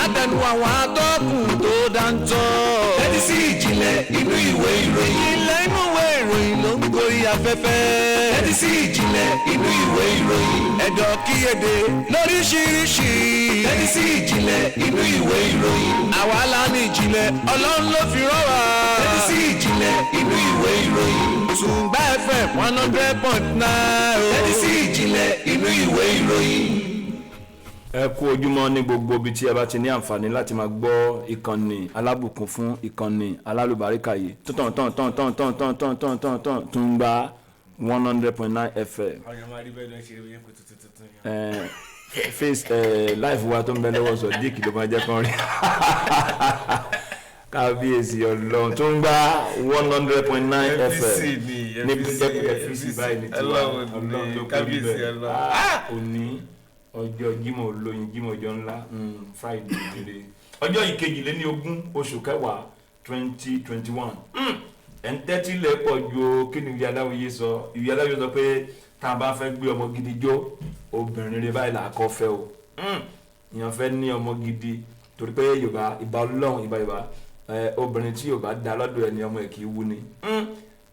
Látẹnu àwọn atọ́kùn tó dáńtọ́. Tẹ́tí sí ìjìnlẹ̀ inú ìwé ìròyìn. Ìjìnlẹ̀ inú ìwé ìròyìn ló ń gorí afẹ́fẹ́. Tẹ́tí sí ìjìnlẹ̀ inú ìwé ìròyìn. Ẹ̀dọ̀ kíyèdè lóríṣiríṣi. Tẹ́tí sí ìjìnlẹ̀ inú ìwé ìròyìn. Àwa la ní ìjìnlẹ̀, Ọlọ́run ló fi rán wa. Tẹ́tí sí ìjìnlẹ̀ inú ìwé ìròyìn. Tùǹgbà FM 100.9. Tẹ́tí sí ìjìnlẹ̀ inú ìwé ìròyìn. Ẹ kú ojúmọ́ ní gbogbo ibi tí ẹ bá ti ní àǹfààní láti máa gbọ́ ìkànnì alábùkún fún, ìkànnì alálùbáríkà yìí tó tàn tàn tàn tàn tàn tàn tàn tàn tàn tàn, Tùǹgbà 100.9 FM. Àwọn èèyàn máa rí bẹ́ẹ̀ lọ ṣe eré pé tuntun tuntun yẹn. Face live wa tó ń bẹ lọ́wọ́ sọ díìkì ló máa jẹ́ kán rí. Kábíyèsí Ọlọ́run, Tùǹgbà 100.9 FM ni. Ní FBC báyìí ní tiwa. Ọlọ́run Ọlọ́run ní ló kó kábíyèsí bẹ́ẹ̀. Ọlọ́run. Ah, òní ọjọ́ Jímọ̀ olóyin, Jímọ̀ ọjọ́ ńlá, Friday rere, ọjọ́ ìkejìléní 20 oṣù kẹwàá 2021. Ẹ̀ ń tẹ́tí lẹ̀ pọ̀ ju o. Kí ni ìwé aláwòye sọ? Ìwé aláwòye sọ pé tá a bá fẹ́ gbé ọmọ gidi jó, obìnrin rere báyìí là á kọ́ fẹ́ o. Ìyẹn fẹ́ ní ọmọ gidi torí pé Yorùbá, ìbá Ọlọ́run, ìbá Yorùbá ẹ, obìnrin tí Yorùbá dá lọ́dọ̀ ẹni, ọmọ ẹ̀ kì í wú ni.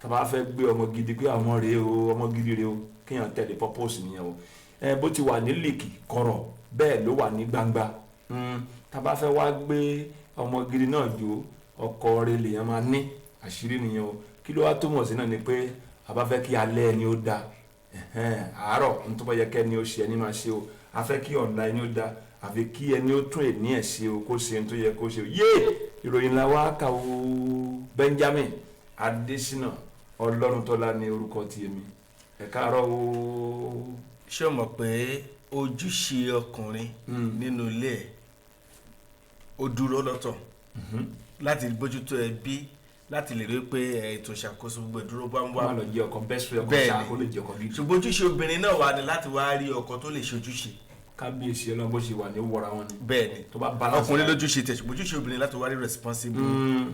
Tá a bá fẹ́ gbé ọmọ gidi pé àwọn rèé o, ọmọ gidi rèé o, kéèyàn tẹ̀lé purpose nìyẹn o. Ẹ bó ti wà ní líìkì kọ̀rọ̀, bẹ́ẹ̀ ló wà ní gbangba. Tá a bá fẹ́ wá gbé ọmọ gidi náà jó, ọkọ rẹ̀ lèèyàn máa ní, àṣírí nìyẹn o. Kí ló wá túmọ̀ sí náà ni pé a bá fẹ́ kí alẹ́ ẹni ó da, àárọ̀ ní tó bá yẹ kẹ́ni ó ṣe, ẹni máa ṣe o. A fẹ́ kí ọ̀la ẹni ó da, àfi kí ẹni ó tún èní ẹ̀ ṣe o, kó ṣe ohun tó yẹ kó ṣe o. Yé ìròyìn la wá kà o. Benjamin Adésínà Ọlọ́runtọ́lá ní orúkọ ti èmi. Ẹ káàárọ̀ o. Ṣé o mọ̀ pé ojúṣe ọkùnrin nínú ilé ẹ̀ ó dúró lọ́tọ̀ láti bójútó ẹbí, láti lè rí pé ètò ìṣàkóso gbogbo ìdúró bá ń wá? Má lọ jẹ ọkọ best friend ọkọ Bẹ́ẹ̀ ṣáà ni. kó lè jẹ ọkọ gidi. Ṣùgbọ́n ojúṣe obìnrin náà wà ní láti wá rí ọkọ tó lè ṣojúṣe. Kábíyèsí Ọlọ́run, bó ṣe wà ní wọra wọn ni. Bẹ́ẹ̀ ni. Tó bá balance. Ọkùnrin lójúṣe tiẹ̀, ṣùgbọ́n ojúṣe obìnrin láti wá rí responsible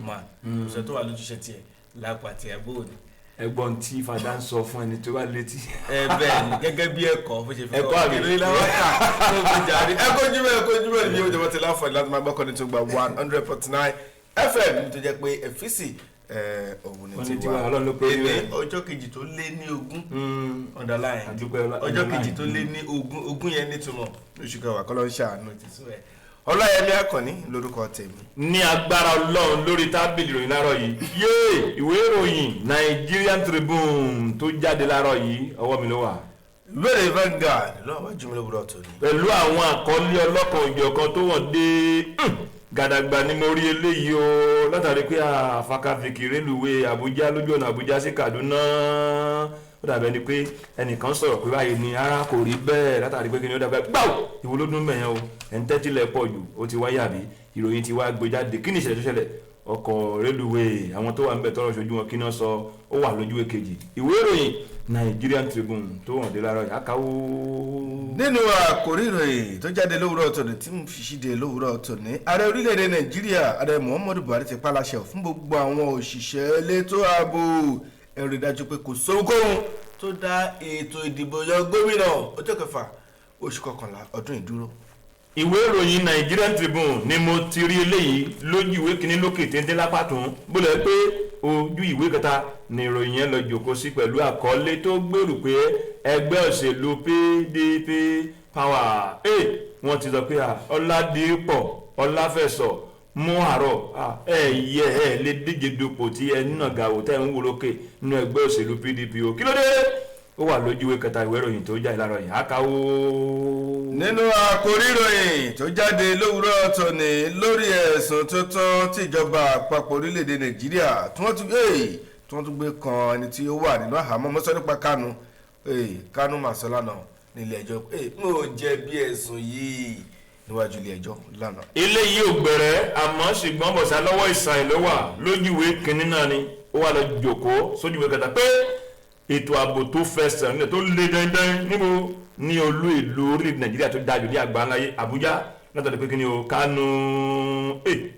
man. Kò sẹ́ tó wà lójúṣe tiẹ̀ lápá tiẹ̀ bóò ni. Ẹ̀gbọ́n tí fada ń sọ fún ẹni tó bá létí. Ẹ bẹ́ẹ̀ ni, gẹ́gẹ́ bí ẹ̀kọ́ bó ṣe fi Ẹ̀kọ́ àbí? Ìròyìn làwọn kà tó fi jáde. Ẹ kojú mẹ́, ẹ kojú mẹ́ ní ìjọba ti láǹfààní láti máa gbọ́kànlé tó gba 100.9 FM tó jẹ́ pé ẹ̀fíìsì òun Wọ́n ni ní tiwa. tiwa, Ọlọ́run ló pé Èmi bẹ́ẹ̀. ọjọ́ kejì tó lé ní 20 underline Àdúpẹ́ ọjọ́ kejì tó lé ní 20, 20 yẹn nítumọ̀ lóṣù kẹwàá. Kọ́ ló ń ṣàánú ti sún ẹ̀. Ọláyẹmí Akànní lórúkọ tèmi. Ní agbára Ọlọ́run, lórí tábìlì ìròyìn láàárọ̀ yìí, yéè, ìwé ìròyìn Nigerian Tribune tó jáde láàárọ̀ yìí, ọwọ́ mi ló wà. Lórí Vanguard lọ́wọ́ jùmọ̀ lówùrọ̀ tòní. Pẹ̀lú àwọn àkọlé ọlọ́kan òjọ̀kan tó wọ̀n dé gàdàgbà ni mo rí eléyìí o, látàrí pé àfakàfìkì rélùwé Àbújá, lójú ọ̀nà Àbújá sí Kaduna, ó dàbí ẹni pé ẹnìkan sọ̀rọ̀ pé báyìí ni ara kò rí bẹ́ẹ̀, látàrí pé kí ni ó dàbẹ́ gbáò ìwọ ló dún mẹ́yàn o. Ẹ̀ ń tẹ́tílẹ̀ pọ̀ jù, ó ti wáyà bí ìròyìn ti wá gbé jáde. Kí ni ìṣẹ̀lẹ̀ tó ṣẹlẹ̀? Ọkọ̀ rélùwé, àwọn tó wà ń bẹ̀ tọrọ ṣojú wọn, kí náà sọ? Ó wà lójú èkejì ìwé ìròyìn Nigerian Tribune tó wọ̀n dé láàárọ̀ yìí. Àkàwọ́. Nínú àkórí ìròyìn tó jáde lówùrọ̀ tòní tí mo fi ṣíde lówùrọ̀ tòní, ààrẹ orílẹ̀-èdè Nàìjíríà, Ààrẹ Muhammadu Buhari, ti pa láṣẹ fún gbogbo àwọn òṣìṣẹ́ elétò ààbò, ẹ rí dájú pé kò sóhunkóhun tó dá ètò ìdìbò yan gómìnà ọjọ́ kẹfà oṣù kọkànlá ọdún ìdúró. Ìwé ìròyìn Nigerian Tribune ni mo ti rí eléyìí lójú ìwé kínní, lókè téńté lápá tún bólẹ̀ pé ojú ìwé kẹta ni ìròyìn yẹn lọ jòkó sí, pẹ̀lú àkọlé tó gbèrú pé ẹgbẹ́ òṣèlú PDP power ẹ wọ́n ti sọ pé Ọládìpọ̀ Ọláfẹ̀sọ̀ mú àárọ̀ ẹ yẹ ẹ lè díje dupò tí ẹ nínà gàwó tẹ́ ń wò lókè nínú ẹgbẹ́ òṣèlú PDP o. Kí ló dé? Ó wà lójú ìwé kẹta ìwé ìròyìn tó jáde láàárọ̀ yìí. Àkàwọ́. Nínú àkórí ìròyìn tó jáde lówùúrọ̀ tòní lórí ẹ̀sùn tuntun tí ìjọba àpapọ̀ orílẹ̀-èdè Nàìjíríà tí wọ́n tún gbé kan ẹni tí ó wà nínú àhámọ́ mọ́sọ́ nípa Kánú. Kánú mà sọ lánàá nílé ẹjọ́, n ò jẹ̀bi ẹ̀sùn yìí níwájú ilé ẹjọ́ lánàá. Eléyìí ò gbẹ̀rẹ̀ àmọ́, ṣùgbọ́n bọ̀sà lọ́wọ́ ìsàn ló wà lójú ìwé kínní náà ni ó wà lọ jòkó sójú ìwé kẹta pé ètò ààbò tó fẹsẹ̀ nílẹ̀ tó lé dandan níbo ní olú ìlú orílẹ̀ Nàìjíríà tó dájú ní àgbáńláyé, Àbújá, látọ̀dọ̀ pé kí ni o, Kánú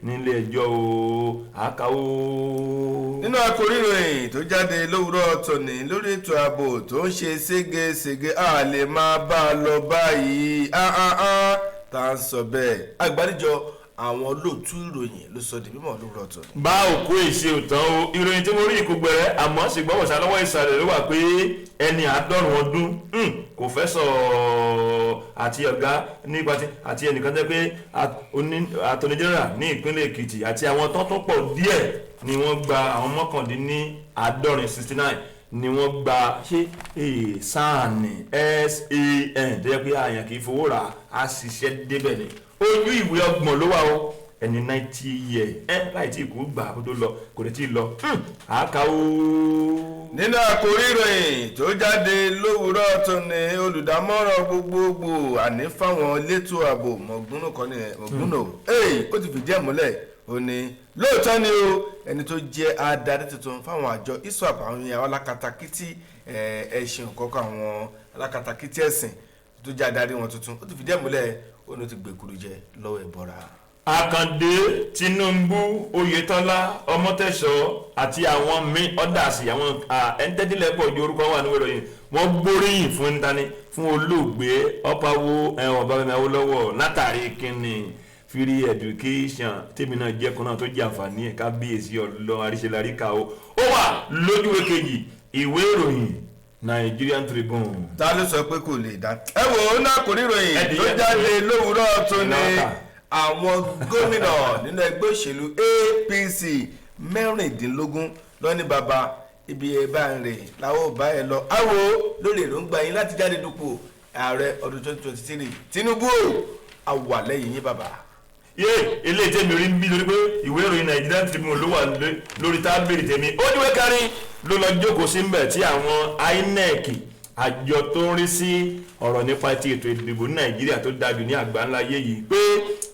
nílé ẹjọ́ o. Àkàwọ́. Nínú àkórí ìròyìn tó jáde lówùúrọ̀ tòní lórí ètò ààbò tó ń ṣe ségesège, a lè máa bá a lọ báyìí, tá à ń sọ bẹ́ẹ̀, àgbáríjọ Àwọn olóòtú ìròyìn ló sọ di mímọ̀ lówùrọ̀ tòní. Bá òkú èsì òtán o, ìròyìn tí mo rí ìkó gbẹrẹ, àmọ́ ṣùgbọ́n wọ̀ṣà lọ́wọ́ ìsàlẹ̀ ló wà pé ẹni 90 ọdún kò fẹ́ sọ àti ọ̀gá nípa ti àti ẹnìkan tẹ́ pé attorney general ní ìpínlẹ̀ Èkìtì àti àwọn tó tún pọ̀ díẹ̀ ni wọ́n gba àwọn 79, 69 ni wọ́n gba ṣé SAN SAN tó yẹ pé àyàn kì í fowó rà á ṣiṣẹ́ débẹ̀ ni. Ojú ìwé 30 ló wà o, ẹni 90 year ẹ láì tí kú gbà kó tó lọ, kò lè tí ì lọ àáká o. Nínú àkórí ìròyìn tó jáde lówùúrọ̀ tòní, olùdámọ̀ràn gbogbogbò àní fáwọn elétò ààbò Mọ̀gúnù kan ní Mọ̀gúnù ó ti fìdí ẹ̀ múlẹ̀. Ó ní lóòótọ́ ni o, ẹni tó jẹ́ adarí tuntun fáwọn àjọ ISWAP, àwọn èèyàn alákatakítí ẹ̀sìn kọ̀ọ̀kan, àwọn alákatakítí ẹ̀sìn tó jẹ́ adarí wọn tuntun, ó ti fìdí ẹ̀ múlẹ̀, ó ní ó ti gbèkúrú jẹ lọ́wọ́ ẹ̀bọra. Àkàndé, Tinubu, Oyètọ́lá, Ọmọ́tẹ̀ṣọ́ àti àwọn míì ọ̀dàsí àwọn ẹ̀ńtẹ́tìlẹ́pọ̀ ju orúkọ wà nínú ìròyìn, wọ́n gbóríyìn fún ntani fún olóògbé Ọ̀páwó Ọbáfẹ́mi Awólọ́wọ̀ látàrí kínní free education tèmi náà jẹ́ kan náà tó jẹ́ àǹfààní ẹ̀. Kábíyèsí ọlọ́ àríṣẹ́láríkà o, ó wà lójúwé kejì ìwé ìròyìn Nigerian Tribune. Ta ló sọ pé kò lè dá? Ẹ wò ó náà, kò rí ìròyìn tó jáde lówùúrọ̀ tó ní àwọn gómìnà nínú ẹgbẹ́ òṣèlú APC 16 lọ́ní bàbá ibi ẹ̀ bá ń rè làwọn ò bá ẹ lọ. Àwo lórí èròǹgbà yín láti jáde dupò ààrẹ ọdún 2023, Tinubu o, a wà lẹ́yìn yín bàbá. Yé ilé tèmi rí ń bí lórí pé ìwé ìròyìn Nigerian Tribune ló wà lórí tábìlì tèmi. Ó ní wékárí ló lọ jókòó sí mbẹ̀ tí àwọn INEC, àjọ tó ń rí sí ọ̀rọ̀ nípa ti ètò ìdìbò ní Nàìjíríà tó dájú ní àgbáńlá ayé yìí, pé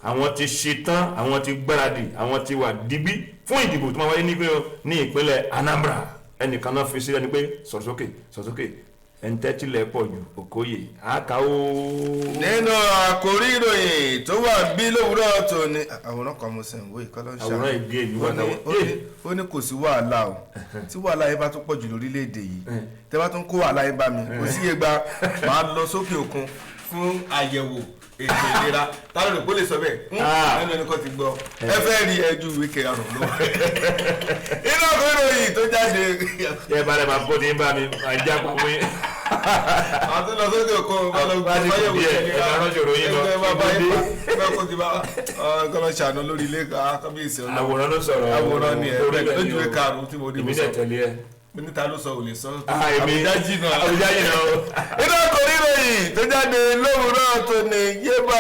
àwọn ti ṣetán, àwọn ti gbáradì, àwọn ti wà digbí fún ìdìbò tó máa wáyé ní ìpínlẹ̀ Anambra. Ẹnìkan náà fi sílẹ̀ ni pé sọ̀rọ̀ sókè, sọ̀rọ̀ sókè, ẹ̀ńtẹ́tìlẹ̀ pọ̀ jù Òkóyè àkàwọ́. Nínú àkórí ìròyìn tó wà bí lówùúrọ̀ tó ní àwòrán kan mo sì ń wò ìkọlọ́ ń ṣá àwòrán ìgé ìlú wà náà. Ó ní kò sí wàhálà o, tí wàhálà yìí bá tún pọ̀ jù lórílẹ̀‐èdè yìí, tẹ́ bá tún kó wàhálà yìí bá mi, kò sí iye gba máa lọ sókè òkun fún àyẹ̀wò ètò ìlera. Táwọn olùkó lè sọ bẹ́ẹ̀ nínú ẹni kan ti gbọ́ ẹ fẹ́ rí ẹjú ìwé karùn-ún lọ. Inú àkórí ìròyìn tó jáde. Ẹ bá rẹ máa bó ti ń bá mi máa já pamọ́ yín. Àwọn tó lọ sókè òkun bá lọ gbọ́ báyẹ̀wò ìlera ẹgbẹ́ bá bá yín pa kó ti bá kọ́lọ́ ṣàánú lórí ilé kábíyèsí ọ̀nà. Àwòrán ló sọ̀rọ̀. Àwòrán ni ẹ lójú ìwé karùn-ún tí mo rí mo sọ. Èmi dẹ̀ tẹ̀lé ẹ. Níta ló sọ ò lè sọ. Àbújá jìnnà. Àbújá jìnnà o. Inú àkórí ìròyìn tó jáde lówùúrọ̀ tó ní yébà,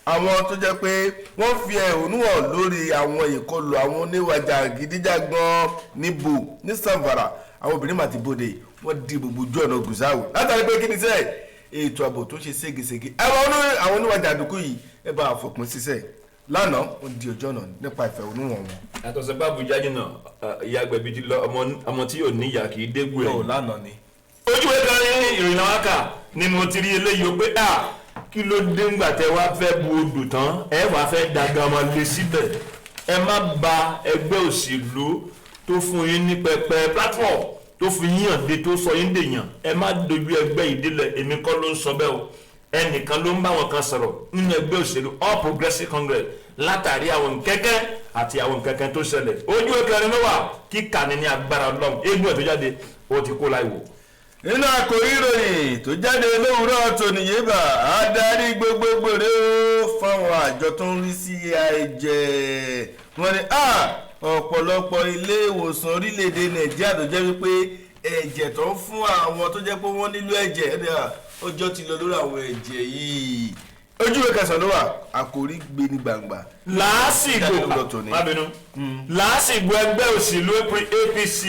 àwọn tó jẹ́ pé wọ́n fi ẹ̀hónú hàn lórí àwọn ìkọlù àwọn oníwàjà gidijagan níbo ní Zamfara, àwọn obìnrin mà ti bòde, wọ́n di gbogbo ojú ọ̀nà Gusau látàrí pé kí ni sẹ́ ètò ààbò tó ṣe ségesège. Àwọn oníwàjà àdúgbò yìí ẹ bá fòpin sísẹ́ lánàá, wọ́n di ojú ọ̀nà nípa ìfẹ̀hónúhàn wọn. Yàtọ̀ sí pé Àbújá jìnnà, ìyá agbẹ̀bí ti lọ, ọmọ tí yóò níyà kì í dégbò ẹ̀. Ọ̀ lánàá ni. Ojú ìwé kan ní ìrìnà wákà ni mo ti rí eléyìí o pé à kí ló dé ńgbà tẹ wá fẹ́ bu odò tán, ẹ wàá fẹ́ dàgbà ọmọ lé síbẹ̀. Ẹ má ba ẹgbẹ́ òṣèlú tó fún yín ní pẹpẹ platform tó fi yín hàn dé tó sọ yín dèèyàn, ẹ má dojú ẹgbẹ́ ìdílé. Èmi kọ́ ló ń sọ bẹ́ẹ̀ o, ẹnìkan ló ń bá wọn kan sọ̀rọ̀ nínú ẹgbẹ́ òṣèlú All Progressives Congress látàrí àwọn nkẹ́kẹ́ àti àwọn nkẹ́kẹ́ tó ṣẹlẹ̀. Ojú ẹkẹrin ló wà kíkà ní agbára Ọlọ́run eégún ẹ̀ tó jáde ó ti kó láì wò. Nínú àkòrí ìròyìn tó jáde lówùúrọ̀ tòní yébà, adarí gbogbogbò rè ó fáwọn àjọ tó ń rí sí ẹ̀jẹ̀, wọ́n ní ọ̀pọ̀lọpọ̀ ilé ìwòsàn orílẹ̀-èdè Nàìjíríà tó jẹ́ wípé ẹ̀jẹ̀ tó ń fún àwọn tó jẹ́ pé wọ́n nílò ẹ̀jẹ̀ ọjọ́ ti lọ lórí àwọn ẹ̀jẹ̀ yìí. Ojú ìwé kẹsàn-án ló wà, àkòrí gbé ní gbangba. Làásìgbò má bínú, làásìgbò ẹgbẹ́ òṣèlú APC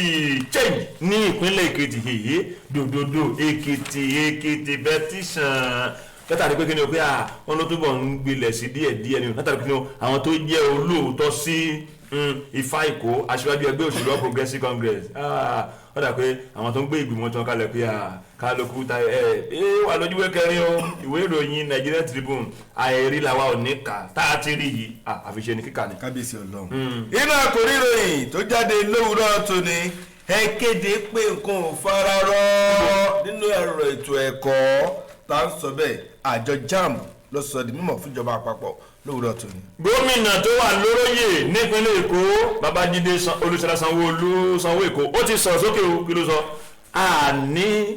change ní ìpínlẹ̀ Èkìtì yìí dòdòdò Èkìtì Èkìtì petition látàrí pé kí ni o pé wọn ló túbọ̀ ń gbilẹ̀ sí díẹ̀ díẹ̀ ni látàrí pé kí ni o àwọn tó jẹ́ olóòótọ́ sí Ifá Ìkó aṣíwájú ẹgbẹ́ òṣèlú All Progressives Congress wọ́n dà pé àwọn tó ń gbé ìgbìmọ̀ tó ń kalẹ̀ pé kálukú ta ẹ ẹ wà lójúwé kẹrin o. Ìwé ìròyìn Nigerian Tribune àìrí làwa ò ní kà tá a ti rí yìí àfiṣe ni kíkà ni. Kábíyèsí Ọlọ́run. Inú àkórí ìròyìn tó jáde lówùúrọ̀ tòní, ẹ kéde pé nǹkan ò fara rọ nínú ẹ̀rọ ètò ẹ̀kọ́ tá à ń sọ bẹ́ẹ̀, àjọ JAMB Ló sọ di mímọ̀ fúnjọba àpapọ̀ lówùúrọ̀ tòní. Gómìnà tó wà lóróyè nípínlẹ̀ Èkó, Babájídé Olúṣọlá Sanwó-Olú, Sanwó Èkó, ó ti sọ̀rọ̀ sókè o. Kí ló sọ? Àní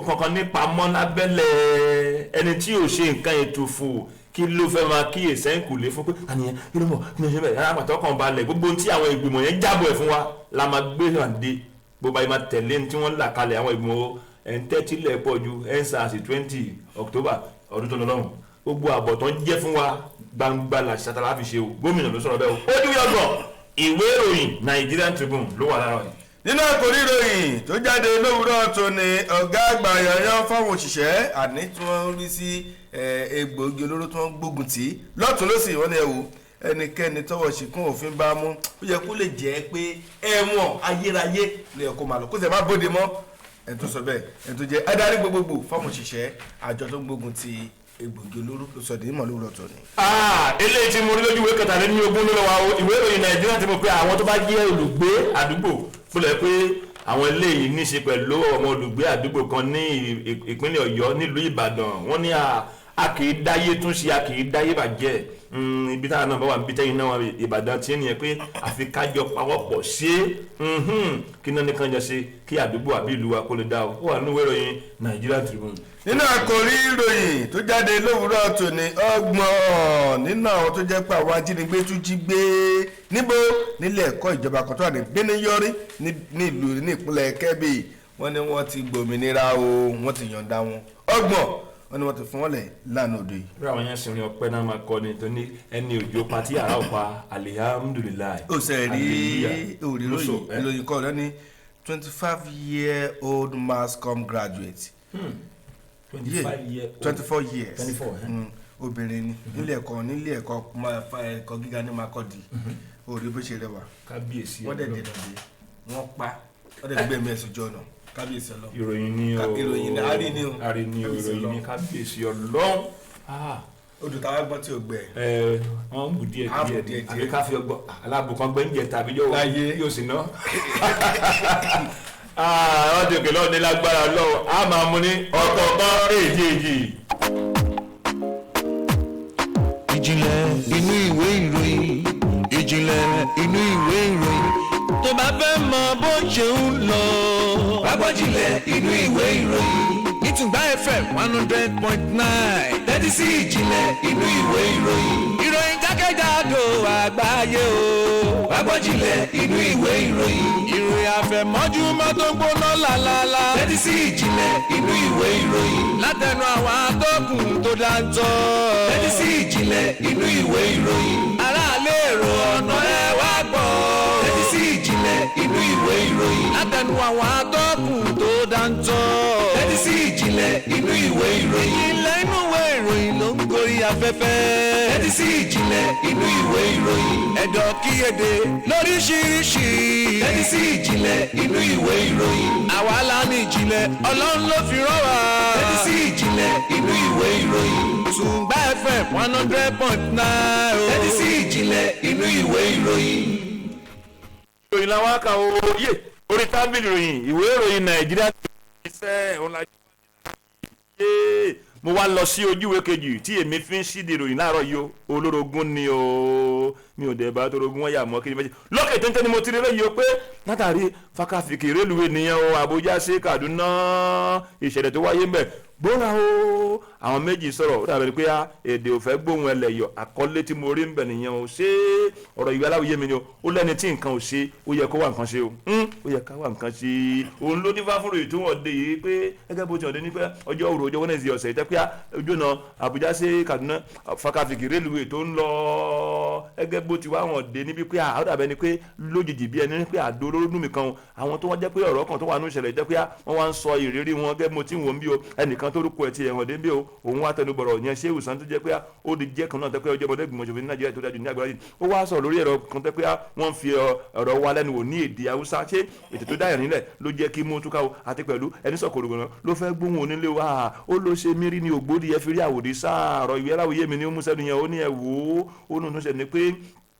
kankan nípa mọ́ lábẹ́lẹ̀ ẹni tí ò ṣe nǹkan ètùfù, kí ló fẹ́ máa kíyè sẹ́ńkùlé fún pé àníyàn? Kí ló mọ̀? Kí ló ṣe bẹ́ẹ̀? Yàrá àpàtọ́ kan balẹ̀, gbogbo ohun tí àwọn ìgbìmọ̀ yẹn jábọ̀ ẹ̀ fún wa la máa gbé hàn dé. Gbogbo àyè máa tẹ̀lé ní tí wọ́n là kalẹ̀ àwọn ìgbìmọ̀. Ẹ̀ ń tẹ́tílẹ̀ pọ̀ ju EndSARS 20 October ọdún tó lọ lọ́hùn. Gbogbo àbọ̀ tó ń jẹ́ fún wa, gbangba la ṣàtàlà fi ṣe o. Gómìnà ló sọ̀rọ̀ bẹ́ẹ̀ o. Ojú yọgbọ̀n ìwé ìròyìn Nigerian Tribune ló wà lára yìí. Nínú àkòrí ìròyìn tó jáde lówùúrọ̀ tòní, ọ̀gá àgbà yanyan fáwọn òṣìṣẹ́ àní tí wọ́n rí sí egbòogi olóró tí wọ́n gbógun tì í lọ́tún lọ́sì, wọ́n ní ẹ wò, ẹnikẹ́ni tọ́wọ́ ṣìkún òfin bá mú, ó yẹ kó lè jẹ́ pé ẹ̀wọ̀n ayérayé ló yẹ kó máa lọ, kó sì má bóde mọ́. Ẹni tó sọ bẹ́ẹ̀, ẹni tó jẹ́ adarí gbogbogbò fáwọn òṣìṣẹ́ àjọ tó ń gbógun ti egbòogi olóró ló sọ di mímọ̀ lówùúrọ̀ tòní. Ah, eléyìí tí mo rí lójú ìwé 23 ló lọ wá o. Ìwé ìròyìn Nàìjíríà ti mọ̀ pé àwọn tó bá jẹ́ olùgbé àdúgbò fúnlẹ̀ pé àwọn eléyìí ní í ṣe pẹ̀lú ọmọ olùgbé àdúgbò kan ní ìpínlẹ̀ Ọ̀yọ́, nílùú Ìbàdàn. Wọ́n ní a kì í dáyé tún ṣe, a kì í dáyé bàjẹ́. Ibi táwọn náà bá wà, níbi tẹ́yìn náà wà, Ìbàdàn tí ènìyàn pé àfi kájọ pawọ́pọ̀ ṣe é. Kí náà nìkan jọ ṣe kí àdúgbò àbí ìlú wa kó lè dá o. Ó wà nínú ìwé ìròyìn Nigerian Tribune. Nínú àkòrí ìròyìn tó jáde lówùúrọ̀ tòní, 30 nínú àwọn tó jẹ́ pé àwọn ajínigbé tún jí gbé níbo nílé ẹ̀kọ́ ìjọba kan tó wà ní Bíníyọrí nílùú ní ìpínlẹ̀ Kẹ́bì, wọ́n ní wọ́n ti gbòmìnira o, wọ́n ti yọ̀ǹda wọn. 30, wọ́n ní wọ́n ti fún wọn lẹ̀ lánàá òde yìí. Bí àwọn yẹn sinrin ọpẹ́ náà máa kọ ni tó ní ẹni òjò patí àrà ọ̀pá, alihamudulilayi. Ó ṣe rí òrí ròyìn ìròyìn kan lọ ní 25-year-old mass com graduate. 25 year old. 24 years. 24, eh? Obìnrin ni nílé ẹ̀kọ́ ẹ̀kọ́ gíga ní Makurdi. Òrí bó ṣe rẹwà. Kábíyèsí. Wọ́n dẹ̀ dènà dé, wọ́n pa, wọ́n dẹ̀ gbẹ̀mí ẹ̀sùn jọ ọ̀nà. Kábíyèsí Ọlọ́run. Ìròyìn ni o. Ìròyìn ni, a rí ni o. A rí ni o. Kábíyèsí Ìròyìn ni. Ọlọ́run. Kábíyèsí Ọlọ́run. Ah, odò táwa gbọ́n tí ò gbẹ. Ẹ wọ́n ń bù díẹ̀ Á bù díẹ̀ díẹ̀ àbí díẹ̀. ká fi ọgbọ́n alábùkún gbẹ́ǹjẹ tàbí yóò Láyé. yóò sì ná. Wọ́n ti òkè lọ́wọ́ ní lágbára lọ́wọ́, a máa mú ní ọ̀kọ̀ọ̀kan èjì èjì. Ìjìnlẹ̀ inú ìwé ìròyìn, ìjìnlẹ̀ inú ìwé ìròyìn, tó bá fẹ́ mọ bó ṣe ń lọ. Wágbọ́jìnlẹ̀ inú ìwé ìròyìn ìtùgbà FM 100.9. Tẹ́tí sí ìjìnlẹ̀ inú ìwé ìròyìn. Ìròyìn jákèjádò àgbáyé o. Wágbọ́jìnlẹ̀ inú ìwé ìròyìn. Ìròyìn àfẹ̀mọ́júmọ́ tó ń gbóná lálálá. Tẹ́tí sí ìjìnlẹ̀ inú ìwé ìròyìn. Látẹnu àwọn atọ́kùn tó dáńtọ́. Tẹ́tí sí ìjìnlẹ̀ inú ìwé ìròyìn. Aráàlú, èrò ọ̀nà, ẹ wá gbọ́. Tẹ́tí sí ìjìnlẹ̀ inú ìwé ìròyìn. Látẹnu àwọn atọ́kùn tó dáńtọ́. Tẹ́tí sí ìjìnlẹ̀ inú ìwé ìròyìn. Ìjìnlẹ̀ inú ìwé ìròyìn ló ń gorí afẹ́fẹ́. Tẹ́tí sí ìjìnlẹ̀ inú ìwé ìròyìn. Ẹ̀dọ̀ kíyèdè lóríṣiríṣi. Tẹ́tí sí ìjìnlẹ̀ inú ìwé ìròyìn. Àwa la ní ìjìnlẹ̀, Ọlọ́run ló fi rán wa. Tẹ́tí sí ìjìnlẹ̀ inú ìwé ìròyìn. Tùǹgbà FM 100.9. Tẹ́tí sí ìjìnlẹ̀ inú ìwé ìròyìn. Ìròyìn làwọn aka o yé orí tábìlì ìròyìn, ìwé ìròyìn Nàìjíríà iṣẹ́ òun la yé. Mo wá lọ sí ojú ìwé kejì tí èmi fi ń ṣíde ìròyìn láàárọ̀ yìí o. Olórogún ni o, mi ò dẹ̀ bá torogún wọ́n yà mọ́. Kí ni fẹ́ ṣe lókè téńté ni mo ti rí lẹ́yìn o pé látàrí fakafìkì rélùwé nìyẹn o, Àbújá sí Kaduna, ìṣẹ̀lẹ̀ tó wáyé ń bẹ̀ gbóra o. Àwọn méjì sọ̀rọ̀, ó dàbẹ̀ pé èdè ò fẹ́ gbóhùn ẹlẹ́yọ̀. Àkọlé tí mo rí ń bẹ̀ nìyẹn o. Ṣé ọ̀rọ̀ ìwé aláwòye mi ni o? Ó lẹ́ni tí nǹkan ò ṣe, ó yẹ kó wá nǹkan ṣe o. Ó yẹ ká wá nǹkan ṣe. Òun ló dífá fún ròyìn tó wọ́n dé yìí pé gẹ́gẹ́ bó ti wọ́n dé ní pé ọjọ́ òru ọjọ́ Wednesday ọ̀sẹ̀ yìí tẹ́ pé ojú ọ̀nà Àbújá sí Kaduna, fakafìkì rélùwé tó ń lọ, gẹ́gẹ́ bó ti wá wọ́n dé níbi pé ó dàbẹ̀ ni pé lójijì bí ẹni pé àdó olóró dùn mí kan o. Àwọn tó wọ́n jẹ́ pé ọ̀rọ̀ kan tó wà ní ìṣẹ̀lẹ̀ jẹ́ pé wọ́n wá ń sọ ìrírí wọn gẹ́gẹ́ mo ti ń wò ń bí o. Ẹnìkan tó rúkọ ẹ̀ ti ẹ̀wọ̀n dé ń bí o, òun wá tẹnu bọ̀rọ̀ yẹn ṣé ìwòsàn tó jẹ́ pé ó di jẹ́ kan náà tẹ́ pé ọjọ́ ọmọdé gbìmọ̀ ṣòfin ní Nàìjíríà tó dájú ní àgbáyé, ó wá sọ̀rọ̀ lórí ẹ̀rọ kan tẹ́ pé wọ́n fi ọ̀rọ̀ wa lẹ́nu wò ní èdè Haúsá. Ṣé ètò tó dáyà nílẹ̀ ló jẹ́ kí mú túká o? Àti pẹ̀lú ẹni sọ kòrògbọ̀n ló fẹ́ gbóhùn onílé wa, ó ló ṣe mírí ní ògbódì ẹ fi rí àwòdì sáàrọ̀ ìwé aláwòye mi ní ó mú sẹ́nu yẹn. Ó ní ẹ̀ wò ó, ó nù tó ṣe ni pé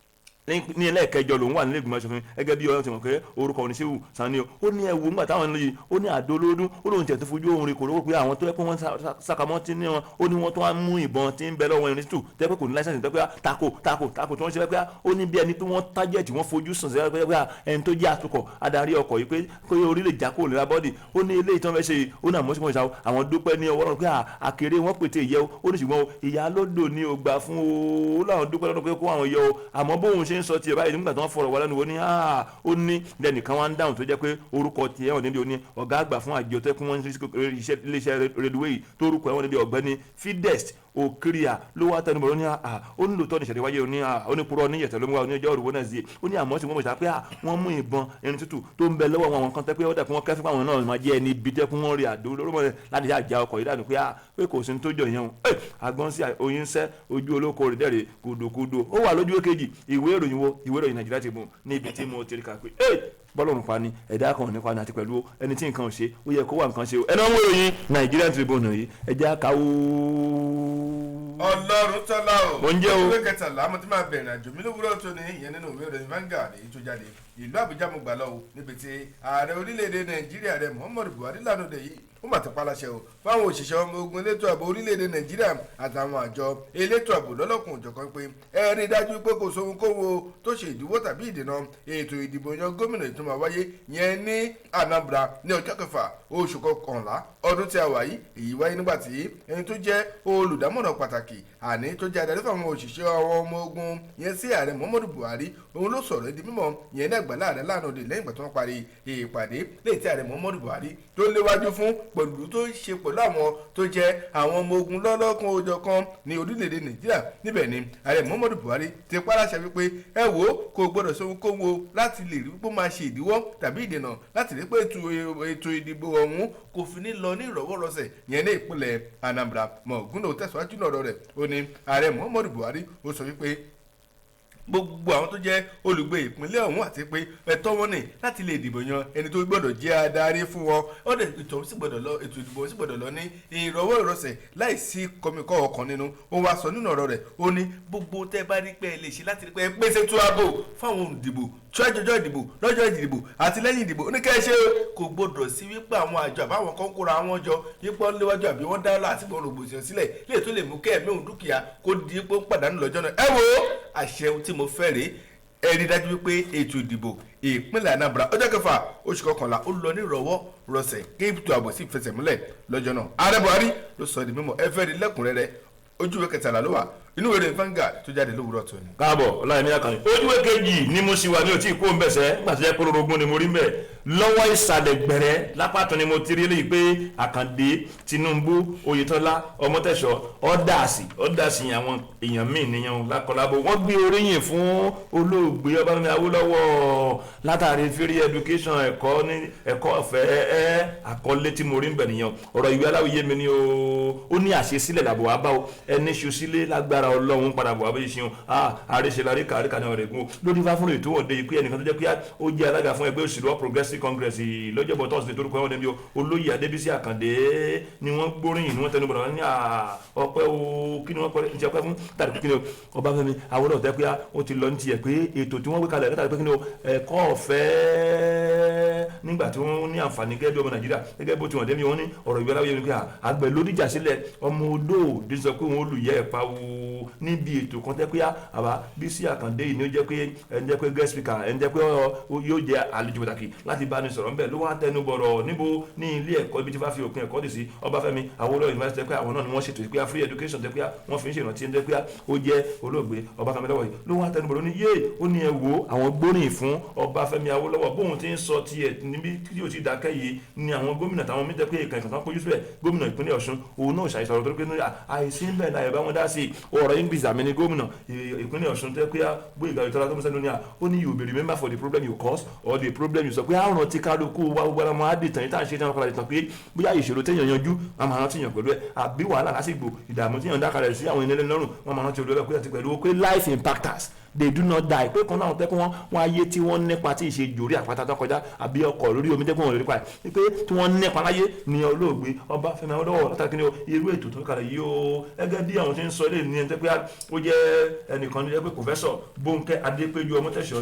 Ní ẹlẹ́ẹ̀kẹjọ lòun wà nílé ìgbìmọ̀ aṣòfin gẹ́gẹ́ bí ọlọ́run ti mọ̀ pé orúkọ òní Ṣéhù Sani o. Ó ní ẹ̀wù ńgbà táwọn yìí, ó ní àdó olódún, ó lóun tẹ̀ tó fojú òun rí kò lówó pé àwọn tó yẹ pé wọ́n sàkámọ́ tí ní wọn. Ó ní wọ́n tó wá mú ìbọn tí ń bẹ lọ́wọ́ irin tútù tẹ́ pé kò ní license, tẹ́ pé tako tako tako tí wọ́n ṣe pé ó ní bí ẹni pé wọ́n tájẹ̀tì, wọ́n fojú sùn sí pé ẹni tó jẹ́ atukọ̀ adarí ọkọ̀ yìí pé orí lè já kó lè ra bọ́dì. Ó ní eléyìí tí wọ́n fẹ́ ṣe yìí, ó ní àmọ́ sí wọn ìṣàwọ̀ àwọn dúpẹ́ ní ọwọ́ Ọlọ́run pé àkèrè wọn pètè ìyẹ́ o. Ó ní ṣùgbọ́n ìyá lódò ni ò gbà fún o. Ó láwọn dúpẹ́ lọ́dún pé kó àwọn yọ o. Àmọ́ bóun ṣe ń sọ tiẹ̀ báyìí, nígbà tí wọ́n fọ̀rọ̀ wá lẹ́nu wo ní ó ní lẹ́nìkan wá ń dáhùn tó jẹ́ pé orúkọ tiẹ̀ hàn níbi òní ọ̀gá àgbà fún àjọ tó kún wọ́n ń iléeṣẹ́ reluwé yìí tó orúkọ ẹ̀wọ̀n níbi ọ̀gbẹ́ni Fides Òkìrìà ló wá tẹnubọ̀. Ó ní ó ní lóòótọ́ ní ìṣẹ̀lẹ̀ wáyé. Ó ní ó ní purọ́ ní ìyẹ̀tẹ̀ ló mú wa ní ọjọ́ òrùwọ́ náà sí. Ó ní àmọ́ sí wọ́n mọ̀ ṣá pé wọ́n mú ìbọn irin tútù tó ń bẹ lọ́wọ́ àwọn kan tẹ́ pé ó dà pé wọ́n kẹ́fí pé àwọn náà máa jẹ́ ẹni ibi tẹ́ pé wọ́n rí àdó lórúkọ rẹ̀ láti àjà ọkọ̀ yìí dànù pé kò sí ní tó jọ ìyẹn o. Àgbọn sí oyin sẹ́ ojú olóko rẹ̀ dẹ̀rẹ̀ kùdùkùdù. Ó wà lójú kejì ìwé ìròyìn wo, ìwé ìròyìn Nàìjíríà Tribune, níbi tí mo ti rí kà pé bọ́lọ́run pa ni ẹ̀dá kan ò ní pa ni, àti pẹ̀lú ẹni tí nǹkan ò ṣe, ó yẹ kó wà nǹkan ṣe o. Ẹni wọ́n ń wé ìròyìn Nigerian Tribune yìí, ẹ jẹ́ á kà ó. Ọlọ́run tọ́lá o. Mo ń jẹ́ o. Ìwé 13 mo ti máa bẹ̀rẹ̀ àjò mi lówùúrọ̀ tó ní ìyẹn nínú ìwé ìròyìn Vanguard èyí tó jáde. Ìlú Àbújá mo gbà lọ o, níbi tí ààrẹ orílẹ̀-èdè Nàìjíríà rẹ̀ Muhammadu Buhari lánàá dé yìí, ó mà ti paláṣẹ o fáwọn òṣìṣẹ́ ọmọ ogun, elétò ààbò orílẹ̀-èdè Nàìjíríà àtàwọn àjọ elétò ààbò lọ́lọ́kùn òjọ̀kan pé ẹ rí i dájú pé kò sóhun kóhun tó ṣe ìdíwọ́ tàbí ìdènà ètò ìdìbò yan gómìnà ètò máa wáyé yẹn ní Anambra ní ọjọ́ 6 oṣù 11 ọdún tí a wà yìí. Èyí wáyé nígbà tí ẹni tó jẹ́ olùdámọ̀ràn pàtàkì, àní tó jẹ́ adarí fáwọn òṣìṣẹ́ àwọn ọmọ ogun yẹn sí ààrẹ Muhammadu Buhari, òun ló sọ̀rọ̀ di mímọ̀ yẹn ní àgbàlá ààrẹ lánàá òde, lẹ́yìn ìgbà tí wọ́n parí ìpàdé léyìí tí ààrẹ Muhammadu Buhari tó léwájú fún pẹ̀lú tó ṣe pẹ̀lú àwọn tó jẹ́ àwọn ọmọ ogun lọ́lọ́kan òjọ̀kan ní orílẹ̀-èdè Nàìjíríà. Níbẹ̀ ni ààrẹ Muhammadu Buhari ti paláṣẹ wípé ẹ wò ó, kò gbọdọ̀ sóhun kóhun o láti lè rí pé ó máa ṣe ìdíwọ́ tàbí ìdènà láti rí pé ètò ìdìbò ọ̀hún kò fi ní lọ ní ìrọ̀wọ́rọsẹ̀ yẹn ní ìpínlẹ̀ Anambra. Mọ̀gúnlò tẹ̀síwájú náà rẹ̀, ó ní ààrẹ Muhammadu Buhari ó sọ wípé gbogbo àwọn tó jẹ́ olùgbé ìpínlẹ̀ ọ̀hún àti pé ẹ̀tọ́ wọn ni láti lè dìbò yan ẹni tó gbọ́dọ̀ jẹ́ adarí fún wọn. Ó dẹ̀ ètò sì gbọ́dọ̀ lọ, ètò ìdìbò sì gbọ́dọ̀ lọ ní ìrọ̀wọ́ ìrọsẹ̀ láìsí kọmikọ́ ọkàn nínú. Ó wá sọ nínú ọ̀rọ̀ rẹ̀, ó ní gbogbo tẹ́ bá rí pé ẹ lè ṣe láti rí pé ẹ pèsè tó ààbò fáwọn olùdìbò ṣọ́jọ́jọ́ ìdìbò, lọ́jọ́ ìdìbò àti lẹ́yìn ìdìbò, ó ní kẹ́ ẹ ṣe kò gbọ́dọ̀ sí wípé àwọn àjọ àbáwọn kan kóra àwọn jọ wípé wọ́n léwájú àbí wọ́n dá láti gbọ́n rògbòdìyàn sílẹ̀ léè tó lè mú kẹ́ ẹ̀mí òun dúkìá kó di pé ó ń pàdánù lọ́jọ́ náà. Ẹ wo, àṣẹ ohun tí mo fẹ́ rèé, ẹ rí dájú wípé ètò ìdìbò ìpínlẹ̀ Anambra ọjọ́ 6 oṣù 11 ó lọ ní ìrọ̀wọ́ rọsẹ̀, kí ètò ààbò sì fẹsẹ̀ múlẹ̀ lọ́jọ́ náà. Ààrẹ Buhari ló sọ di mímọ̀. Ẹ fẹ́ rí lẹ́kùnrẹ́rẹ́, ojú ìwé 13 ló wà inú ìwé ìròyìn Vanguard tó jáde lówùúrọ̀ tòní. Káàbọ̀, Ọláyẹmí Àkànní. Ojúwé kejì ni mo sì wà ní òtí ìkó ń bẹ̀sẹ̀ nígbà tó jẹ́ pé orogún ni mo rí mbẹ̀ lọ́wọ́ ìsàlẹ̀ gbẹ̀rẹ́ lápàtàn ni mo ti rí eléyìí pé Àkàndé Tinubu, Oyètọ́lá, Ọmọtẹ́sọ, ọ̀dàsì ọ̀dàsì, àwọn èèyàn míì nìyẹn lákọlábo, wọ́n gbé oríyìn fún olóògbé Ọbáfẹ́mi Awólọ́wọ̀ látàrí free education, ẹ̀kọ́ ní ẹ̀kọ́ ọ̀fẹ́. Ẹ́ àkọlé tí mo rí ń bẹ̀ nìyẹn. Ọ̀rọ̀ ìwé aláwìyé mi ni o. Ó ní àṣesílẹ̀ làbọ̀ wá bá o, ẹni ṣu sílé lágbára Ọlọ́run padà bọ̀ wá bó ṣe ṣeun. Àríṣe larí kàríkà ní ọ̀rẹ́ gún lórí fáfúrò ètò òde yìí pé ẹnìkan tó jẹ́ pé ó jẹ́ alága fún ẹgbẹ́ òṣèlú All Progressives Congress lọ́jọ́bọ̀ Thursday torúkọ ẹ̀wọ̀n níbi olóyè Adébísí Àkàndé ni wọ́n gbóríyìn, ni wọ́n tẹnu bọ̀dọ̀ ní ọpẹ́ o. Kí ni wọ́n pẹ́ ní ọpẹ́ fún? Tàbí pé kí ni o, Ọbáfẹ́mi Awólọ́wọ̀ tẹ́ pé ó ti lọ ní tiẹ̀ pé ètò tí wọ́n gbé kalẹ̀ látàrí pé kí ni o, ẹ̀kọ́ ọ̀fẹ́ nígbà tí wọ́n ní àǹfààní gẹ́gẹ́ bí ọmọ Nàìjíríà, gẹ́gẹ́ bó ti wọ̀n dẹ́mi. Wọ́n ní ọ̀rọ̀ ìwé aláwọ̀ yẹn ni pé àgbẹ̀ lódìjà sílẹ̀, ọmọ odò òde sọ pé òun olùyẹ ẹ̀ pa wo níbi ètò kan tẹ́ pé àbá Bísí Àkàndé yìí ni ó jẹ́ pé ẹni jẹ́ pé guest speaker, ẹni jẹ́ pé yóò jẹ́ àlejò pàtàkì láti bá ní sọ̀rọ̀ ńbẹ̀, ló wá tẹnu bọ̀rọ̀ níbo ní ilé ẹ̀kọ́ ibi tí wọ́n fi òpin ẹ̀kọ́ dì sí, Ọbáfẹ́mi Awólọ́wọ̀ University, pé àwọn náà ni wọ́n ṣètò pé free education tẹ́ pé wọ́n fi ń ṣèrántí tẹ́ pé ó jẹ́ olóògbé Ọbáfẹ́mi lọ́wọ́ yìí. Ló wá tẹnu bọ̀rọ̀ ní yé, ó ní ẹ wo, àwọn gbóríyìn fún Ọbáfẹ́mi Awólọ́wọ̀. Bóun ti ń sọ tiẹ̀ níbi tí yóò ti dákẹ́ yìí ni àwọn gómìnà táwọn mí tẹ́ pé ìkànnì kan kójú síbẹ̀. Gómìnà ìpínlẹ̀ Ọ̀ṣun, òun náà ṣàìsọ̀rọ̀ torí pé àìsí ń bẹ̀ láyẹ̀ bá wọn dá sí ọ̀rọ̀ English. Àmì ni gómìnà ìpínlẹ̀ Ọ̀ṣun tẹ́ pé Gbóyèga Oyètọ́lá tó ń sẹ́nu ní à ó ní, "You will be remembered for the problem you cause or the problem you sọ." Pé àrùn tí kálukú wa gbogbo ara máa dìtàn yìí tá à ń ṣe tí wọn padà dìtàn pé bóyá ìṣòro téèyàn yanjú, wọn máa rántí yàn pẹ̀lú ẹ̀, àbí wàhálà lásìgbò ìdààmú téèyàn dákalẹ̀ sí àwọn ènìyàn lọ́rùn, wọn máa rántí olú ẹ̀ pé àti pẹ̀lú pé life impactors. They do not die, pé kan náà tẹ́kun wọn wọn ayé tí wọ́n nípa tí ìṣe jòrí àpáta tó kọjá àbí ọkọ̀ lórí omi tẹ́kun wọn lórí pa ẹ̀ pé tí wọ́n nípa láyé ní olóògbé Ọbáfẹ́mi Awólọ́wọ̀ látàkì ní o irú ètò tó kalẹ̀ yìí o. Gẹ́gẹ́ bí àwọn tí ń sọ ilé ní ẹni tẹ́ pé ó jẹ́ ẹnìkan ní ẹgbẹ́ Professor Bóńkẹ́ Adépéjú Ọmọ́tẹ̀ṣọ́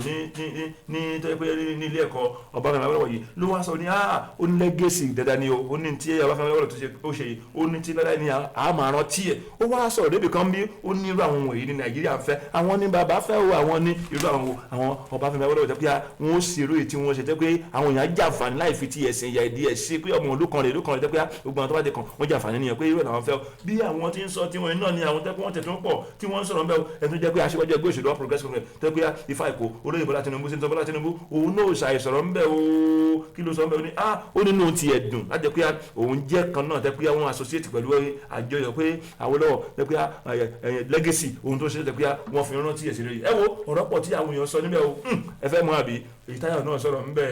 ní tẹ́ pé ní ilé ẹ̀kọ́ Ọbáfẹ́mi Awólọ́wọ̀ yìí ló wá sọ ní ó ní legacy dandan ni o, ó ní tí Ọbáfẹ́mi Awólọ́wọ̀ tó ṣe ó ṣe yìí, ó ní tí lọ́dá ni a máa rántí ẹ̀. Ó wá sọ̀rọ̀ débi kan bí ó ní irú àwọn wọ̀nyí ní Nàìjíríà ń fẹ́, àwọn ní bàbá fẹ́ o, àwọn ní irú àwọn Ọbáfẹ́mi Awólọ́wọ̀ tẹ́ pé wọ́n ó ṣe irú èyí tí wọ́n ṣe tẹ́ pé àwọn èèyàn jàǹfààní láì fi ti ẹ̀sìn ìyà ìdí ẹ̀ sí pé ọmọ ìlú kan rè ìlú kan rè tẹ́ pé gbogbo àwọn tó bá ti kàn wọ́n jàǹfààní nìyẹn pé irú ẹ̀ làwọn fẹ́ o. Bí àwọn tí ń sọ tí wọ́n náà ni àwọn tẹ́ pé wọ́n tẹ̀ tó ń pọ̀ tí wọ́n ń sọ̀rọ̀ ńbẹ́ o, ẹni tó jẹ́ pé aṣíwájú ẹgbẹ́ òṣèlú All Progressives Congress tẹ́ pé Ifá Èkó olóyè Bọ́lá Tinubu sí Bọ́lá Tinubu òun náà ṣàìsọ̀rọ̀ ńbẹ́ o. Kí ló sọ ńbẹ́ o? Ní ó nínú ti ẹ̀dùn láti jẹ́ pé òun jẹ́ kan náà tẹ́ pé wọ́n associate pẹ̀lú àjọyọ̀ pé Awólọ́wọ̀ tẹ́ pé legacy ohun tó ṣe tẹ́ pé wọ́n fi rántí ẹ̀sìn rẹ̀. Ẹ wo ọ̀rọ̀ pọ̀ tí àwọn èèyàn sọ níbẹ̀ o, ẹ fẹ́ mọ̀ àbí ìtayà náà sọ̀rọ̀ ńbẹ̀.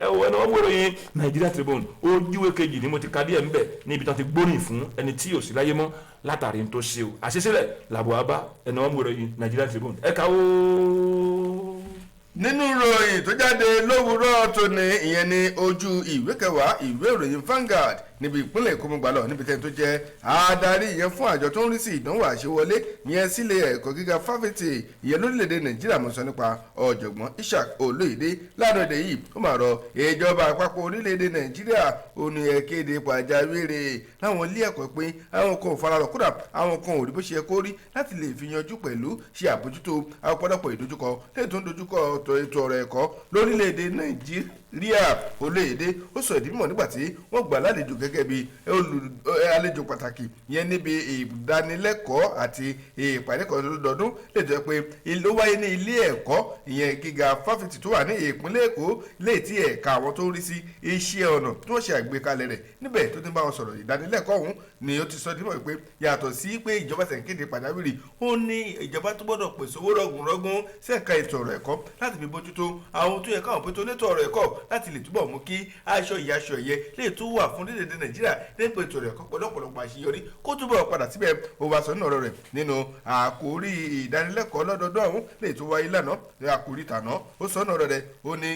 Ẹ wo ẹni wọ́n wúro yín Nigeria Tribune ojúwe kejì ni mo ti ka díẹ̀ ńbẹ̀ níbi tí wọ́n ti gbóríyìn fún ẹni tí ò sí láyé mọ́ látàrí tó ṣe o àṣesílẹ̀ làbọ̀ abá. Ẹni wọ́n wúro yín Nigeria Tribune ẹ̀ka o. Nínú ìròyìn tó jáde lówùúrọ̀ tòní, ìyẹn ní ojú ìwé kẹwàá ìwé ìròyìn Vanguard níbi ìpínlẹ̀ Èkó mọ̀gbàlọ̀ níbi tẹ́ni tó jẹ́ adarí ìyẹn fún àjọ tó ń rí sí ìdánwò àṣewọlé ìyẹn sílé ẹ̀kọ́ gíga fáfitì ìyẹn lórílẹ̀‐èdè Nàìjíríà, mo sọ nípa ọ̀jọ̀gbọ́n Ishaq Olóyèdè lánàá èdè yìí, ó máa rọ ìjọba àpapọ̀ orílẹ̀‐èdè Nàìjíríà, ó ní ẹ kéde pàjáwìrì láwọn ilé ẹ̀kọ́ pé àwọn kan ò fararọ̀, kódà àwọn kan ò rí bó ṣe yẹ kó rí láti lè fi yanjú pẹ̀lú ṣe àbójútó ọ̀pọ̀lọpọ̀ ìdojúkọ lẹ́yìn tó ń dojúkọ ètò ọ̀rọ̀ ẹ̀kọ́ lórílẹ̀‐èdè Nàìjíríà. Olóyèdè ó sọ ìdí mímọ̀ nígbà tí wọ́n gbà lálejò gẹ́gẹ́ bí àlejò pàtàkì yẹn níbi ìdánilẹ́kọ̀ọ́ àti ìpàdé kan lọ́dọọdún lè jẹ́ pé ló wáyé ní ilé ẹ̀kọ́ ìyẹn gíga fáfitì tó wà ní ìpínlẹ̀ Èkó léè tí ẹ̀ka àwọn tó ń rí sí iṣẹ́ ọnà tí wọ́n ṣe àgbékalẹ̀ rẹ̀ níbẹ̀ tó ti ń bá wọn sọ̀rọ̀. Ìdánilẹ́kọ̀ọ́ ọ̀hún ni ó ti sọ dímọ̀ pé yàtọ̀ sí pé ìjọba ṣẹ̀ ń kéde pàjáwìrì, ó ní ìjọba tó gbọ́dọ̀ pèsè owó rọ̀gùnrọ̀gùn sí ẹ̀ka ètò ọ̀rọ̀ ẹ̀kọ́ láti fi bójútó àwọn tó yẹ káwọn pé tó létò ọ̀rọ̀ ẹ̀kọ́ láti lè túbọ̀ mú kí aṣọ ìyá aṣọ ẹ̀yẹ lè tún wà fún orílẹ̀-èdè Nàìjíríà nípa ètò ọ̀rọ̀ ẹ̀kọ́ pẹ̀lú ọ̀pọ̀lọpọ̀ àṣeyọrí kó túbọ̀ padà síbẹ̀. Ó wá sọ nínú ọ̀rọ̀ rẹ̀ nínú àkórí ìdánilẹ́kọ̀ọ́ lọ́dọọdún ọ̀hún lè tún wáyé lánàá àkórí tàná, ó sọ nínú ọ̀rọ̀ rẹ̀, ó ní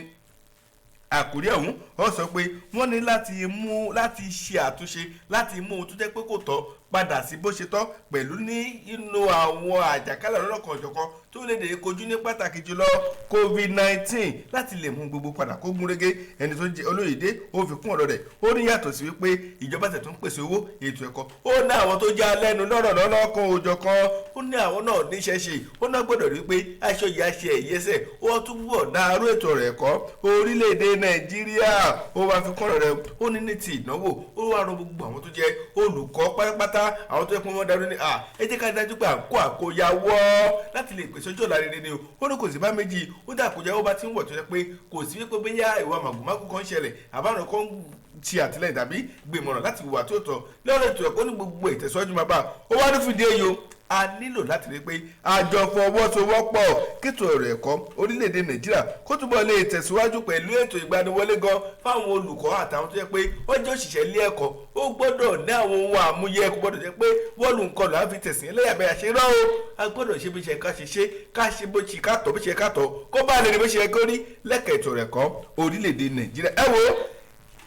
àkórí ọ̀hún, ó sọ pé wọ́n ní láti mú láti ṣe àtúnṣe láti mú ohun tó jẹ́ pé kò tọ́ padà sí bó ṣe tọ́ pẹ̀lú ní inú àwọn àjàkálẹ̀ ọlọ́kan-ò-jọ̀kan tó lè dè kojú ní pàtàkì jùlọ COVID-19 láti lè mú gbogbo padà kó gún régé. Ẹni tó jẹ́ Olóyèdè ó fi kún ọ̀rọ̀ rẹ̀, ó ní yàtọ̀ sí wípé ìjọba tẹ̀ tó ń pèsè owó ètò ẹ̀kọ́, ó ní àwọn tó já lẹ́nu lọ́rọ̀ lọ́lọ́kan òjọ̀kan, ó ní àwọn náà níṣẹ́ ṣe, ó náà gbọ́dọ̀ rí pé aṣọ yìí aṣẹ ẹ̀yẹsẹ̀ ó túbọ̀ dàrú ètò ọ̀rọ̀ ẹ̀kọ́ orílẹ̀-èdè Nàìjíríà. Ó wá fi kún ọ̀rọ̀ rẹ̀, ó ní ní ti ìdánwò, ó wá rọ gbogbo àwọn tó jẹ́ olùkọ́ pátápátá, àwọn tó yẹ kó wọ́n darú ní ẹ jẹ́ ká dájú pé à ń kó àkóyawọ́ láti lè pèsè ọjọ́ ọ̀la rere ni o. Ó ní kò sí bá méjì, ó dà àkóyawọ́ bá ti ń wọ̀ tó yẹ pé kò sí wípé bóyá ìwà màgòmágó kan ń ṣẹlẹ̀ àbáràn kan ń ṣe àtìlẹ́yìn tàbí gbìmọ̀ràn láti wà tó tọ́ lọ́rọ̀ ètò ẹ̀kọ́ ní gbogbo ìtẹ̀síwájú máa bá ó wá ní fìdí èyí o. A nílò láti rí pé àjọ fọwọ́sowọ́pọ̀ kétò ọ̀rọ̀ ẹ̀kọ́ orílẹ̀-èdè Nàìjíríà kó túbọ̀ lè tẹ̀síwájú pẹ̀lú ètò ìgbaniwọlé gan fáwọn olùkọ́ àtàwọn tó jẹ́ pé wọ́n jẹ́ òṣìṣẹ́ ilé ẹ̀kọ́. Ó gbọ́dọ̀ ní àwọn ohun àmúyẹ, kò gbọ́dọ̀ jẹ́ pé wọ́ọ̀lù nǹkan lọ́ọ́ fi tẹ̀sìn ẹlẹ́yàmẹ̀yà ṣe rọ́ o. A gbọ́dọ̀ ṣe bí ṣe ká ṣe ṣe ká ṣe bó ṣe ká tọ̀ bó ṣe ká tọ̀ kó bá lè rí bó ṣe yẹ kó rí lẹ́ka ètò ọ̀rọ̀ ẹ̀kọ́ orílẹ̀-èdè Nàìjíríà. Ẹ wo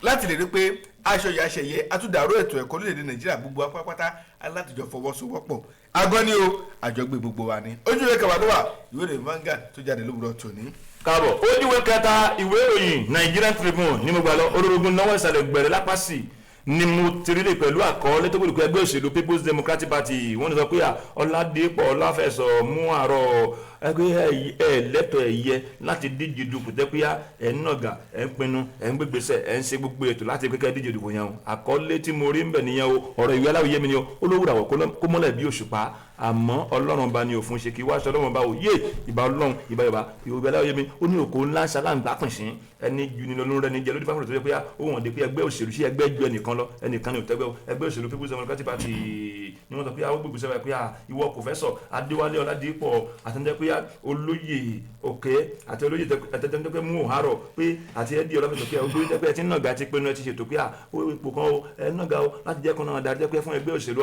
láti lè rí pé aṣọ ìyá aṣẹyẹ àtúndàrú ètò ẹ̀kọ́ orílẹ̀-èdè Nàìjíríà gbogbo apápátá alátijọ́ fọwọ́sowọ́pọ̀ agọ́ ni o, àjọgbé gbogbo wa ni. Ojú ìwé kẹwàá ló wà ìwé ìròyìn Vanguard tó jáde lówùúrọ̀ tòní. Káàbọ̀, ojúwe kẹta ìwé ìròyìn Nigerian Tribune ní mo gbà lọ. Olórogún náwó ìsàlẹ̀ gbẹ̀rẹ̀ lápásì ni mo ti rí lè pẹ̀lú àkọọ́lẹ̀ tó gbòdìkú ẹgbẹ́ òṣèlú People's Democratic Party. Wọ́n ní sọ pé Ọládépọ̀ Ọláfẹ̀sọ mú àárọ̀ ẹgbẹ́ ẹ lẹ́tọ̀ ẹ̀yẹ láti díje dupò tẹ́pẹ́yà ẹ̀ ń nàgà, ẹ̀ ń pinnu, ẹ̀ ń gbégbèsè, ẹ̀ ń ṣe gbogbo ètò láti pé kẹ́ díje dupò yẹn o. Àkọọ́lẹ̀ tí mo rí ń bẹ̀ nìyẹn o. Ọ̀rọ̀ ìwé aláwìyé mi ni o. Olówó ràwọ̀ kó mọ́lẹ̀ bí òṣùpá, àmọ́ Ọlọ́run bá ní òfin ṣe kí wá aṣọ Ọlọ́run bá wò yé ìbá Ọlọ́run ìbá ìbá ìwé aláwìyé mi. Ó ní òkò ńlá ṣaláǹgbá pìnṣín ẹni ju ni lọ́lọ́run rẹ ní jẹ lójú fáwọn tó yẹ pé ó wọ̀n dé pé ẹgbẹ́ òṣèlú sí ẹgbẹ́ ju ẹnìkan lọ, ẹnìkan ní òtẹ́gbẹ́ ẹgbẹ́ òṣèlú People's Democratic Party ni wọ́n sọ pé àwọn gbogbo sẹ́wọ̀n pé ìwọ Professor Adéwálé Ọládìpọ̀ àtẹnudẹ́ pé Olóyè Òkè àti olóyè tẹ́tẹ́tẹ́pẹ́ mú òhárọ̀ pé àti ẹ̀dí ọlọ́fẹ̀sọ̀ pé olóyè tẹ́pẹ́ ti ń nàga ti pinnu ẹ ti ṣètò pé ipò kan o ẹ nàga o láti jẹ́ kan náà darí jẹ́ pé fún ẹgbẹ́ òṣèlú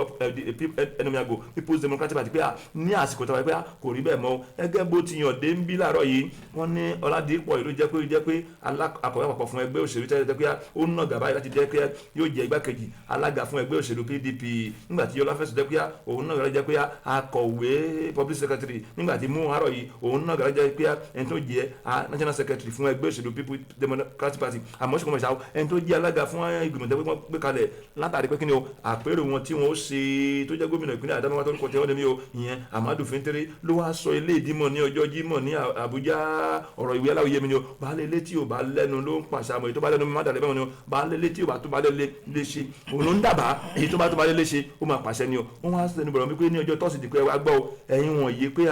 ẹnumiago People's Democratic Party pé ní àsìkò tàbí pé kò rí bẹ́ẹ̀ mọ́ o. Ẹgẹ́ bó ti yàn dé ń bí láàárọ̀ yìí, wọ́n ní Ọládìpọ̀ ìlú jẹ́ pé jẹ́ pé akọ̀wé àpapọ̀ fún ẹgbẹ́ òṣèlú tẹ́tẹ́ pé ó nàga báyìí láti jẹ́ pé yóò jẹ́ igbákejì alága fún ẹgbẹ́ òṣèlú PDP, nígbà tí Ọláfẹ́sọ̀ jẹ́ pé òun náà jẹ́ pé akọ̀wé public secretary, nígbà tí mú àárọ̀ yìí òun náà jẹ́ pé ẹni tó jẹ́ national secretary fún ẹgbẹ́ òṣèlú People Democratic Party. Àmọ́ ṣùgbọ́n ṣáà ẹni tó jẹ́ alága fún ìgbìmọ̀ tẹ́gbẹ́ wọn gbé kalẹ̀ látàrí pé kí ni o àpérò wọn tí wọ́n ó ṣe tó jẹ́ gómìnà ìpínlẹ̀ Adamawa tó ń kọ́ tẹ́wọ́n ní mi o, ìyẹn Amadu Fintiri ló wá sọ ilé ìdímọ̀ ní ọjọ́ Jímọ̀ ní Àbújá. Ọ̀rọ̀ ìwé aláwòye mi ni o, baálé ilé tí o bá lẹ́nu ló ń pàṣẹ, àmọ́ èyí tó bá lẹ́nu má dàlẹ́ bẹ́ẹ̀ ni o, baálé ilé tí o bá tó baálé lé ṣe òun ló ń dábàá, èyí tó bá tó baálé lé ṣe ó máa pàṣẹ ni o. Wọ́n wá sẹ́nu bọ̀rọ̀ wípé ní ọjọ́ tọ́sídẹ̀ẹ́ pé wá gbọ́ ẹ̀yin wọ̀nyí pé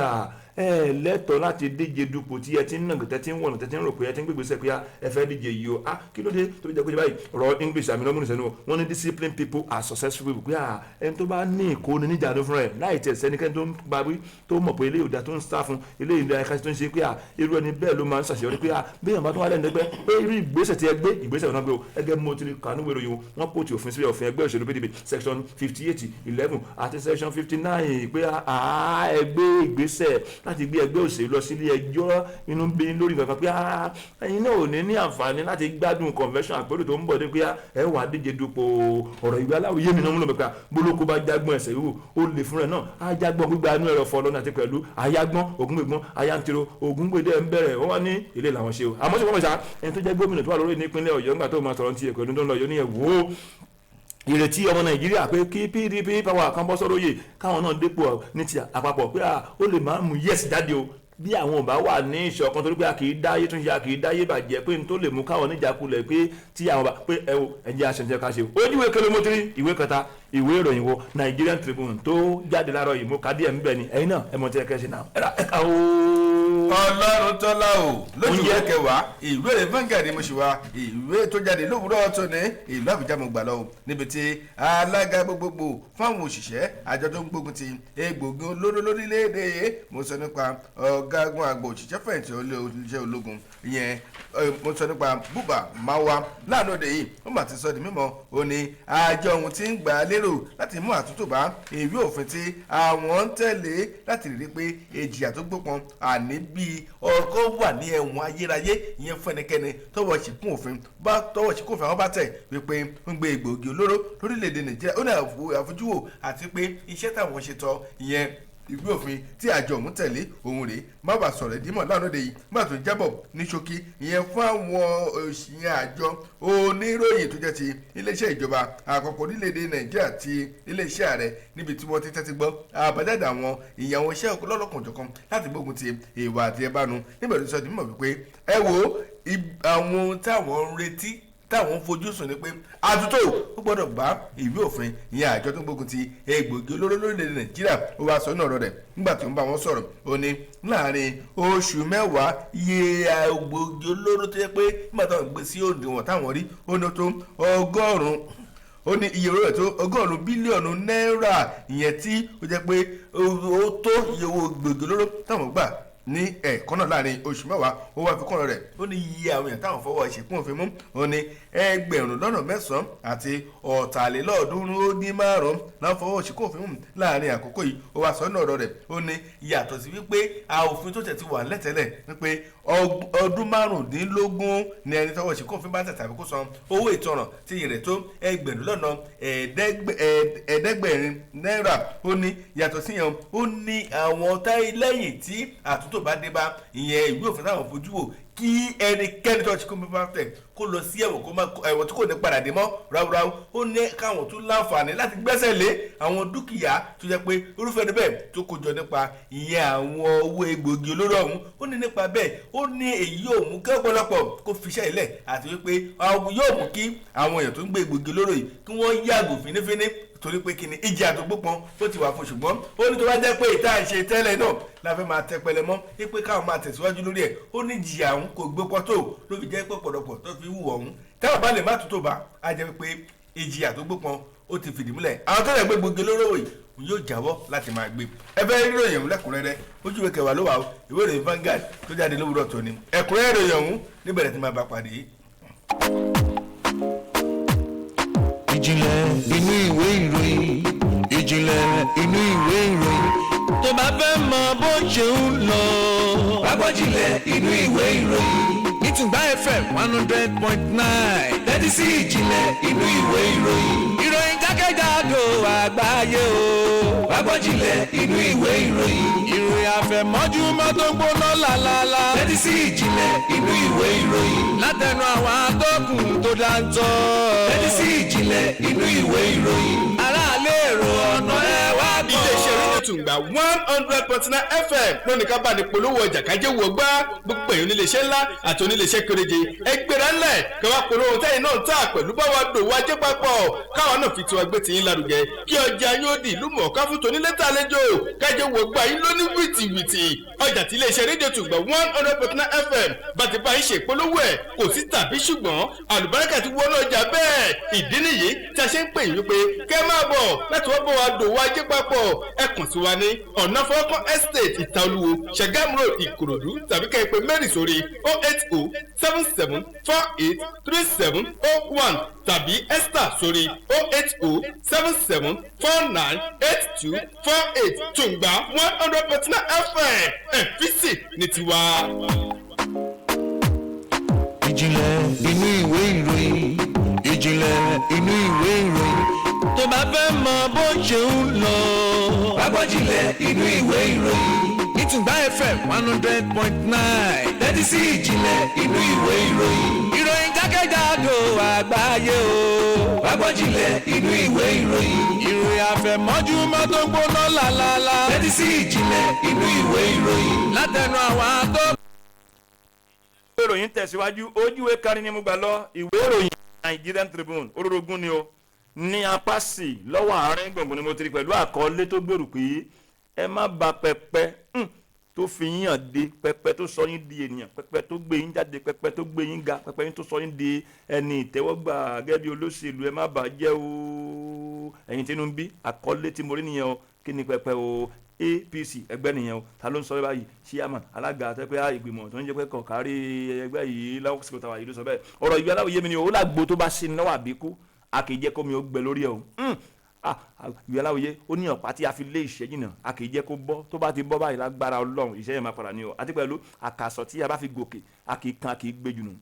ẹ lẹ́tọ̀ọ́ láti díje dupò tí ẹ ti ń nàgẹ̀, tẹ́ ti ń wọ̀nà, tẹ́ ti ń rò pé ẹ ti ń gbégbèsè pé ẹ fẹ́ díje yìí o. Kí ló dé tó fi jẹ́ pé báyìí ọ̀rọ̀ English àmì lọ́múnú sẹ́nu wọ́n ní disciplined people are successful people, pé ẹni tó bá ní ìkóni níjànú fúnra ẹ̀ láì tẹ̀ sẹ́nikẹ́ni tó ń gba wí tó mọ̀ pé eléyìí ò dáa tó ń sá fún eléyìí ìdá ẹ̀ka tó ń ṣe pé irú ẹni bẹ́ẹ̀ ló máa ń ṣàṣeyọrí, pé béèyàn bá tó wà lẹ́nu ẹgbẹ́ pé irú ìgbésẹ̀ tí ẹ gbé ìgbésẹ̀ náà gbé o. Ẹgẹ́ mo ti kànú wèrò yìí, wọ́n kó ti òfin síbẹ̀, òfin ẹgbẹ́ òṣèlú PDP section 58(11) àti section 59 pé ẹ gbé ìgbésẹ̀ láti gbé ẹgbẹ́ òṣèlú lọ sílé ẹjọ́ inú bí lórí kankan pé ẹ̀yin náà ò ní ní àǹfààní láti gbádùn convention àpérò tó ń bọ̀ dé pé ẹ wà díje dupò. Ọ̀rọ̀ ìwé aláwòye mi náà múlò pé bólókó bá jágbọ́n ẹsẹ̀ wíwò ó lè fúnra náà á jágbọ́n gbígba inú ẹ̀rọ fọlọ́nà àti pẹ̀lú àyágbọ́n ògúngbègbọ́n àyántiro ògúngbèdè ń bẹ̀rẹ̀ wọ́n wá ní ilé làwọn ṣe o. Àmọ́ ṣe wọ́n mọ̀ ṣá ẹni tó jẹ́ gómìnà tó wà lórí nípínlẹ̀ Ọ̀yọ́ nígbà tó máa sọ̀rọ̀ ti ẹ̀kọ́ tó ń lọ yọ ní ẹ̀ wò ó ìrètí ọmọ Nàìjíríà pé kí PDP power kan bọ́ sọ́rọ̀ yìí káwọn náà dépò ní ti àpapọ̀ pé ó lè máa mú yẹ́sì jáde o bí àwọn ò bá wà ní ìṣọ̀kan, torí pé a kì í dáyé tún ṣe a kì í dáyé bàjẹ́ pé n tó lè mú káwọn níjàkulẹ̀ pé tí àwọn bá pé ẹ wo ẹjẹ́ aṣèǹtẹ̀ ká ṣe. Ojú ìwé kele mo ti rí ìwé kẹta ìwé ìròyìn wo Nigerian Tribune tó jáde láàárọ̀ yìí, mo kà díẹ̀ ńbẹ̀ ni ẹ̀yin náà ẹ mọ̀ tí ẹ kẹ́ ṣe náà ẹ ká o. Ọlọ́run tọ́lá o, lójú ìwé kẹwàá ìwé rẹ̀ Vanguard mo ṣì wá ìwé tó jáde lówùúrọ̀ tó ní ìlú Àbújá mo gbà lọ o, níbi tí alága gbogbogbò fáwọn òṣìṣẹ́ àjọ tó ń gbógun ti egbògi olóró lórílẹ̀‐èdè yìí, mo sọ nípa ọ̀gágun àgbà òṣìṣẹ́ fẹ̀yìntì olóṣìṣẹ́ ológun ìyẹn mo sọ nípa Buba Mawa láàánú òde yìí, ó mà ti sọ di mímọ̀ ó ní àjọ ohun tí ń gbà á lérò láti mú àtúntò bá ìwé òfin tí àwọn ń tẹ̀lé láti rí i pé ìjìyà tó gbópọn àní bíi ọkọ wà ní ẹ̀wọ̀n ayérayé ìyẹn fún ẹnikẹ́ni tọwọ́ ṣìkún òfin bá tọwọ́ ṣìkún òfin àwọn bá tẹ̀ wípé ń gbé egbòogi olóró lórílẹ̀‐èdè Nàìjíríà. Ó ní àfojúwò àti pé iṣẹ́ táwọn ṣe tọ́ ìyẹn ìwé òfin tí àjọ òun tẹ̀lé òun rèé. Má bàa sọ̀rọ̀ ìdímọ̀ lánàá òde yìí má tó jábọ̀ ní ṣókí ìyẹn fún àwọn òṣìyẹn àjọ oníròyìn tó jẹ́ ti iléeṣẹ́ ìjọba àpapọ̀ orílẹ̀-èdè Nàìjíríà ti iléeṣẹ́ ààrẹ níbi tí wọ́n ti tẹ́tí gbọ́ àbájáde àwọn ìyẹn àwọn iṣẹ́ lọ́lọ́kanòjọ̀kan láti gbógun ti ìwà àti ẹbánu. Níbẹ̀ ló sọ di mímọ̀ wípé ẹ wo àwọn ohun táwọn ń retí táwọn ń fojú sùn ni pé àtúntò ó gbọ́dọ̀ bá ìwé òfin ìyẹn àjọ tó ń gbógun ti egbògi olóró lórílẹ̀‐èdè Nàìjíríà. Ó wá sọ ní ọ̀rọ̀ rẹ̀ nígbà tó ń bá wọn sọ̀rọ̀, ó ní láàrin oṣù mẹ́wàá iye egbògi olóró tó yẹ pé nígbà táwọn gbé sí òdiwọ̀n táwọn rí ó ní tó 100, ó ní iye owó rẹ̀ tó 100 bílíọ̀nù náírà ìyẹn tí ó jẹ́ pé ó tó iye owó egbògi olóró táwọn gbà ní ẹ̀ẹ̀kan náà láàrin oṣù mẹ́wàá. Ó wá fi kọ́nà rẹ̀ ó ní iye àwọn èèyàn táwọn fọwọ́ ìṣìnkún òfin mú ó ní 9,335 náà fọwọ́ ìṣìnkún òfin mú láàrin àkókò yìí. Ó wá sọ ní ọ̀rọ̀ rẹ̀ ó ní yàtọ̀ sí wípé òfin tó tẹ̀ ti wà lẹ́tẹ̀lẹ̀ wípé ọdún 15 ni ẹni tọwọ́ ìṣìnkún òfin bá tẹ̀ tàbí kó san owó ìtanràn tí iye rẹ̀ tó 7,500,000 náírà. Ó ní yàtọ̀ síyẹn ó ní àwọn táyé lẹ́yìn tí àtúntò bá dé bá ìyẹn ìwé òfin táwọn fojú wò kí ẹnikẹ́ni tó ti kó bá tẹ̀ kó lọ sí ẹ̀wọ̀n kó má ẹ̀wọ̀n tí kò ní padà dé mọ́ ráúráú. Ó ní káwọn tún láǹfààní láti gbẹ́sẹ̀ lé àwọn dúkìá tó jẹ́ pé irúfẹ́ níbẹ̀ tó kó jọ nípa ìyẹn àwọn owó egbògi olóró ọ̀hún. Ó ní nípa bẹ́ẹ̀ ó ní èyí yóò mú kí ọ̀pọ̀lọpọ̀ kó fiṣẹ́ ilẹ̀ àti wípé yóò mú kí àwọn èèyàn tó ń gbé egbògi olóró yìí kí wọ́n yàgò fínífíní torí pé kí ni ìjì àtògbópọn ó ti wà fún. Ṣùgbọ́n ó ní tó bá jẹ́ pé ìta ìṣe tẹ́lẹ̀ náà la fẹ́ máa tẹpẹlẹ mọ́ pé káwọn máa tẹ̀síwájú lórí ẹ̀, ó ní jìyà òun kò gbópọn tó ló fi jẹ́ pé pọ̀lọpọ̀ tó fi wù ọ̀hún táwọn bá lè má tó bá a jẹ́ pé ìjìyà tó gbópọn ó ti fìdí múlẹ̀. Àwọn tó lè gbé gbogbo lóró yìí Òun yóò jáwọ́ láti máa gbé. Ẹ fẹ́ ríròyìn ọ̀hún lẹ́kùnrẹ́rẹ́, ojú ìwé kẹwàá ló wà ó, ìwé ìròyìn Vanguard tó jáde lówùúrọ̀ tòní. Ẹ̀kúnrẹ́rẹ́ ìròyìn ọ̀hún níbẹ̀rẹ̀ tí máa bá pàdé. Ìjìnlẹ̀ inú ìwé ìròyìn, ìjìnlẹ̀ inú ìwé ìròyìn. Tó bá fẹ́ mọ bó ṣe ń lọ. Lágbọ́jìnlẹ̀ inú ìwé ìròyìn. Ìtùngbà FM 100.9. Tẹ́tí sí ìjìnlẹ̀ inú ìwé ìròyìn. Ìròyìn jákèjádò àgbáyé o. Lágbọ́jìnlẹ̀ inú ìwé ìròyìn. Ìròyìn àfẹ̀mọ́júmọ́ tó ń gbóná lálálá. Tẹ́tí sí ìjìnlẹ̀ inú ìwé ìròyìn. Látẹnu àwọn atọ́kùn tó dáńtọ́. Tẹ́tí sí ìjìnlẹ̀ inú ìwé ìròyìn. Aráàlú, èrò ọ̀nà, ẹ wá gbọ́. Iléeṣẹ́ rédíò Tùǹgbà 100.9 FM lónìí ká bá ní polówó ọjà, kájé wò gbá. Gbogbo èèyàn, oníléeṣẹ́ ńlá àti oníléeṣẹ́ kéréje, ẹgbẹ́ra ńlẹ̀ kẹwàá polówó tẹ́yìn náà ń tà pẹ̀lú báwa dòwò ajé papọ̀, káwa náà fi tiwa gbé tiyín lárugẹ, kí ọjà yóò di ìlú mọ̀ọ́ká fún tonílétà àlejò, kájé wò gbá yín lóní wìtìwìtì. Ọjà tí iléeṣẹ́ rédíò Tùǹgbà 100.9 FM bá ti bá yín ṣe ìpolówó ẹ̀, kò sí tàbí ṣùgbọ́n, àlùbáríkà ti wọnú ọjà bẹ́ẹ̀. Ìdí nìyí tí a ṣe ń pè yín wípé kẹ́ máa bọ̀ láti wọ́n bọ̀ wá dòwò ajé papọ̀. Ẹ kàn sí wa ní ọ̀nà fọ́kàn Estate, Ìtaolúwo, Ṣàgámù Road, Ìkòròdú, tàbí kẹ́ ẹ pè Mary sórí 08077483701 tàbí Esther sórí 08077498248. Tùǹgbà 100.9 FM, ẹ̀fíìsì ní tiwa. Ìjìnlẹ̀ inú ìwé ìròyìn, ìjìnlẹ̀ inú ìwé ìròyìn. Tó bá fẹ́ mọ bó ṣe ń lọ. Lágbọ́jìnlẹ̀ inú ìwé ìròyìn. Ìtùngbà FM 100.9. Tẹ́tí sí ìjìnlẹ̀ inú ìwé ìròyìn. Ìròyìn jákèjádò àgbáyé o. Lágbọ́jìnlẹ̀ inú ìwé ìròyìn. Ìròyìn àfẹ̀mọ́júmọ́ tó ń gbóná lálálá. Tẹ́tí sí ìjìnlẹ̀ inú ìwé ìròyìn. Látẹnu àwọn atọ́. Ìwé ìròyìn tẹ̀síwájú. Ojú ìwé kárí ni mo gbà lọ, ìwé ìròyìn Nigerian Tribune, orórogún ni o, ní apá sí lọ́wọ́ àárín gbùngbùn ni mo ti rí pẹ̀lú àkọlé tó gbèrú pé ẹ má ba pẹpẹ tó fi yín hàn dé, pẹpẹ tó sọ yín di ènìyàn, pẹpẹ tó gbé yín jáde, pẹpẹ tó gbé yín ga, pẹpẹ yín tó sọ yín di ẹni ìtẹ́wọ́gbà gẹ́gẹ́ bí olóṣèlú, ẹ má bà á jẹ́ o, ẹ̀yin tí inú ń bí. Àkọlé tí mo rí nìyẹn o. Kí ni pẹpẹ o? APC ẹgbẹ́ nìyẹn o. Ta ló ń sọ bẹ́ẹ̀ báyìí? Chairman, alága tẹ́ pé ìgbìmọ̀ tó ń jẹ́ pé kọ̀ kárí ẹgbẹ́ yìí lásìkò tàwa yìí ló sọ bẹ́ẹ̀. Ọ̀rọ̀ ìwé aláwòye mi ni o. Ó lágbo tó bá sí ní lọ́wọ́ àbíkú, a kì í jẹ́ kó mi ó gbẹ lórí ẹ̀ o. Ìwé aláwòye ó ní ọ̀pá tí a fi lé ìṣẹ́ jìnnà, a kì í jẹ́ kó bọ́. Tó bá ti bọ́ báyìí, lágbára Ọlọ́run, ìṣẹ́ yẹn máa padà ní o. Àti pẹ̀lú àkàsọ̀ tí a bá fi gòkè, a kì í kan, a kì í gbé jùnù.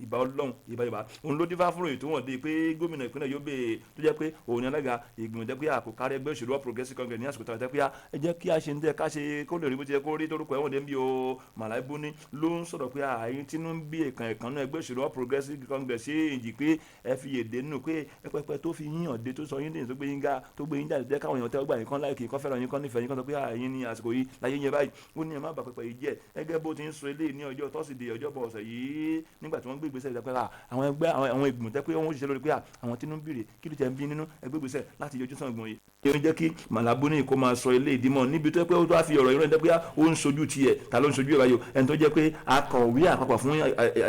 Ìbà Ọlọ́run, ìbà, ìbà. Òun ló dífá fún ròyìn tó wọ̀n dé pé gómìnà ìpínlẹ̀ Yobe tó jẹ́ pé òun ní alága ìgbìmọ̀ jẹ́ pé àkókárí ẹgbẹ́ òṣèlú All Progressives Congress ní àsìkò tó jẹ́ pé ẹ jẹ́ kí a ṣe ń tẹ́ ká ṣe kó lè rí bó ti yẹ kó rí, torúkọ ẹ̀wọ̀n dé ń bí o, Màláì Buni ló ń sọ̀rọ̀ pé àyín tínú ń bí èkán ẹ̀kan náà ẹgbẹ́ òṣèlú All Progressives Congress ṣe èjì pé ẹ fi èdè nù pé pẹpẹ tó fi yín hàn dé, tó sọ yín dé, tó gbé yín ga, tó gbé yín jáde, jẹ́ káwọn èèyàn tẹ́wọ́ gbà yín, kán láìkì, kán fẹ́ràn yín, kán nífẹ̀ẹ́ yín, kán sọ pé àyín ní àsìkò yìí láyé yẹn báyìí. Ó ní ẹ má bà pẹpẹ yìí jẹ́. Gẹ́gẹ́ bó ti ń sọ eléyìí ní ọjọ́ Tọ́sídẹ̀ẹ́, ọjọ́bọ̀ ọ̀sẹ̀ yìí, nígbà tí wọ́n gbé ìgbésẹ̀ ìdápẹ́ àwọn ẹgbẹ́, àwọn ìgbìmọ̀ tẹ́ pé wọ́n ṣiṣẹ́ lórí pé àwọn tí ń bìrì kí ló tẹ̀ ń bí nínú ẹgbẹ́ ìgbésẹ̀ láti yọjú sàn gbọ̀n yìí. Ó ń jẹ́ kí Màlábù ní kó máa sọ ilé ìdímọ̀ níbi tó yẹ pé ó tó wá fi ọ̀rọ̀ ìrọ̀ ẹ̀ pé ó ń sojú tiẹ̀. Ta ló ń sojú ẹ̀ báyìí o? Ẹni tó jẹ́ pé akọ̀wé àpapọ̀ fún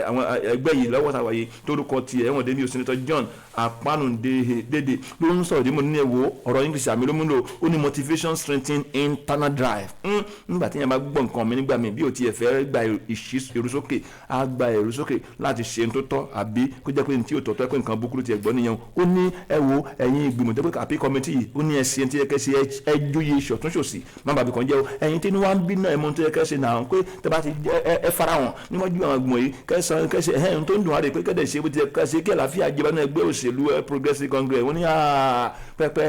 àwọn ẹgbẹ́ yìí lọ́wọ́ tàwa yìí, torúkọ tiẹ̀ ẹ̀wọ̀n dèmi, Senator John Apanudede ló ń sọ̀rọ̀ dímọ̀ nínú. Ẹ̀wọ̀ ọ̀rọ̀ English àmì ló múlò. Ó ní motivation strengthen internal drive. Nígbà tí yẹn bá gbọ́ nǹkan mi nígbà mi bí o tiẹ̀ fẹ́ gba ìrú sókè, á gba ìrú sókè láti ṣe ní tó tọ́, àbí kó jẹ́ pé ní tí ò tọ́tọ́, pé nǹkan búkúrú tiẹ̀ gbọ́ nìyẹn. Ó ní ẹ wo ẹ̀yin ìgbìmọ̀ tó pé àpí committee yìí, ó ní ẹ ṣe tí ẹ kẹ́ ṣe, ẹ jóye ṣọ̀túnṣòsì, má bàbí kan jẹ́ o. Ẹ̀yin tí wọ́n ń bí náà, ẹ mọ tó yẹ kẹ́ ṣe náà, pé tẹ́ bá ti ẹ fara hàn níwájú àwọn ìgbìmọ̀ yìí, kẹsàn kẹsẹ̀ ẹ̀hìn tó ń dùn wá rè pé kẹ́dẹ̀ ṣe bó ti yẹ kẹ́ ṣe kí àlàáfíà jẹba náà ẹgbẹ́ òṣèlú Progressive Congress. Wọ́n ní pẹpẹ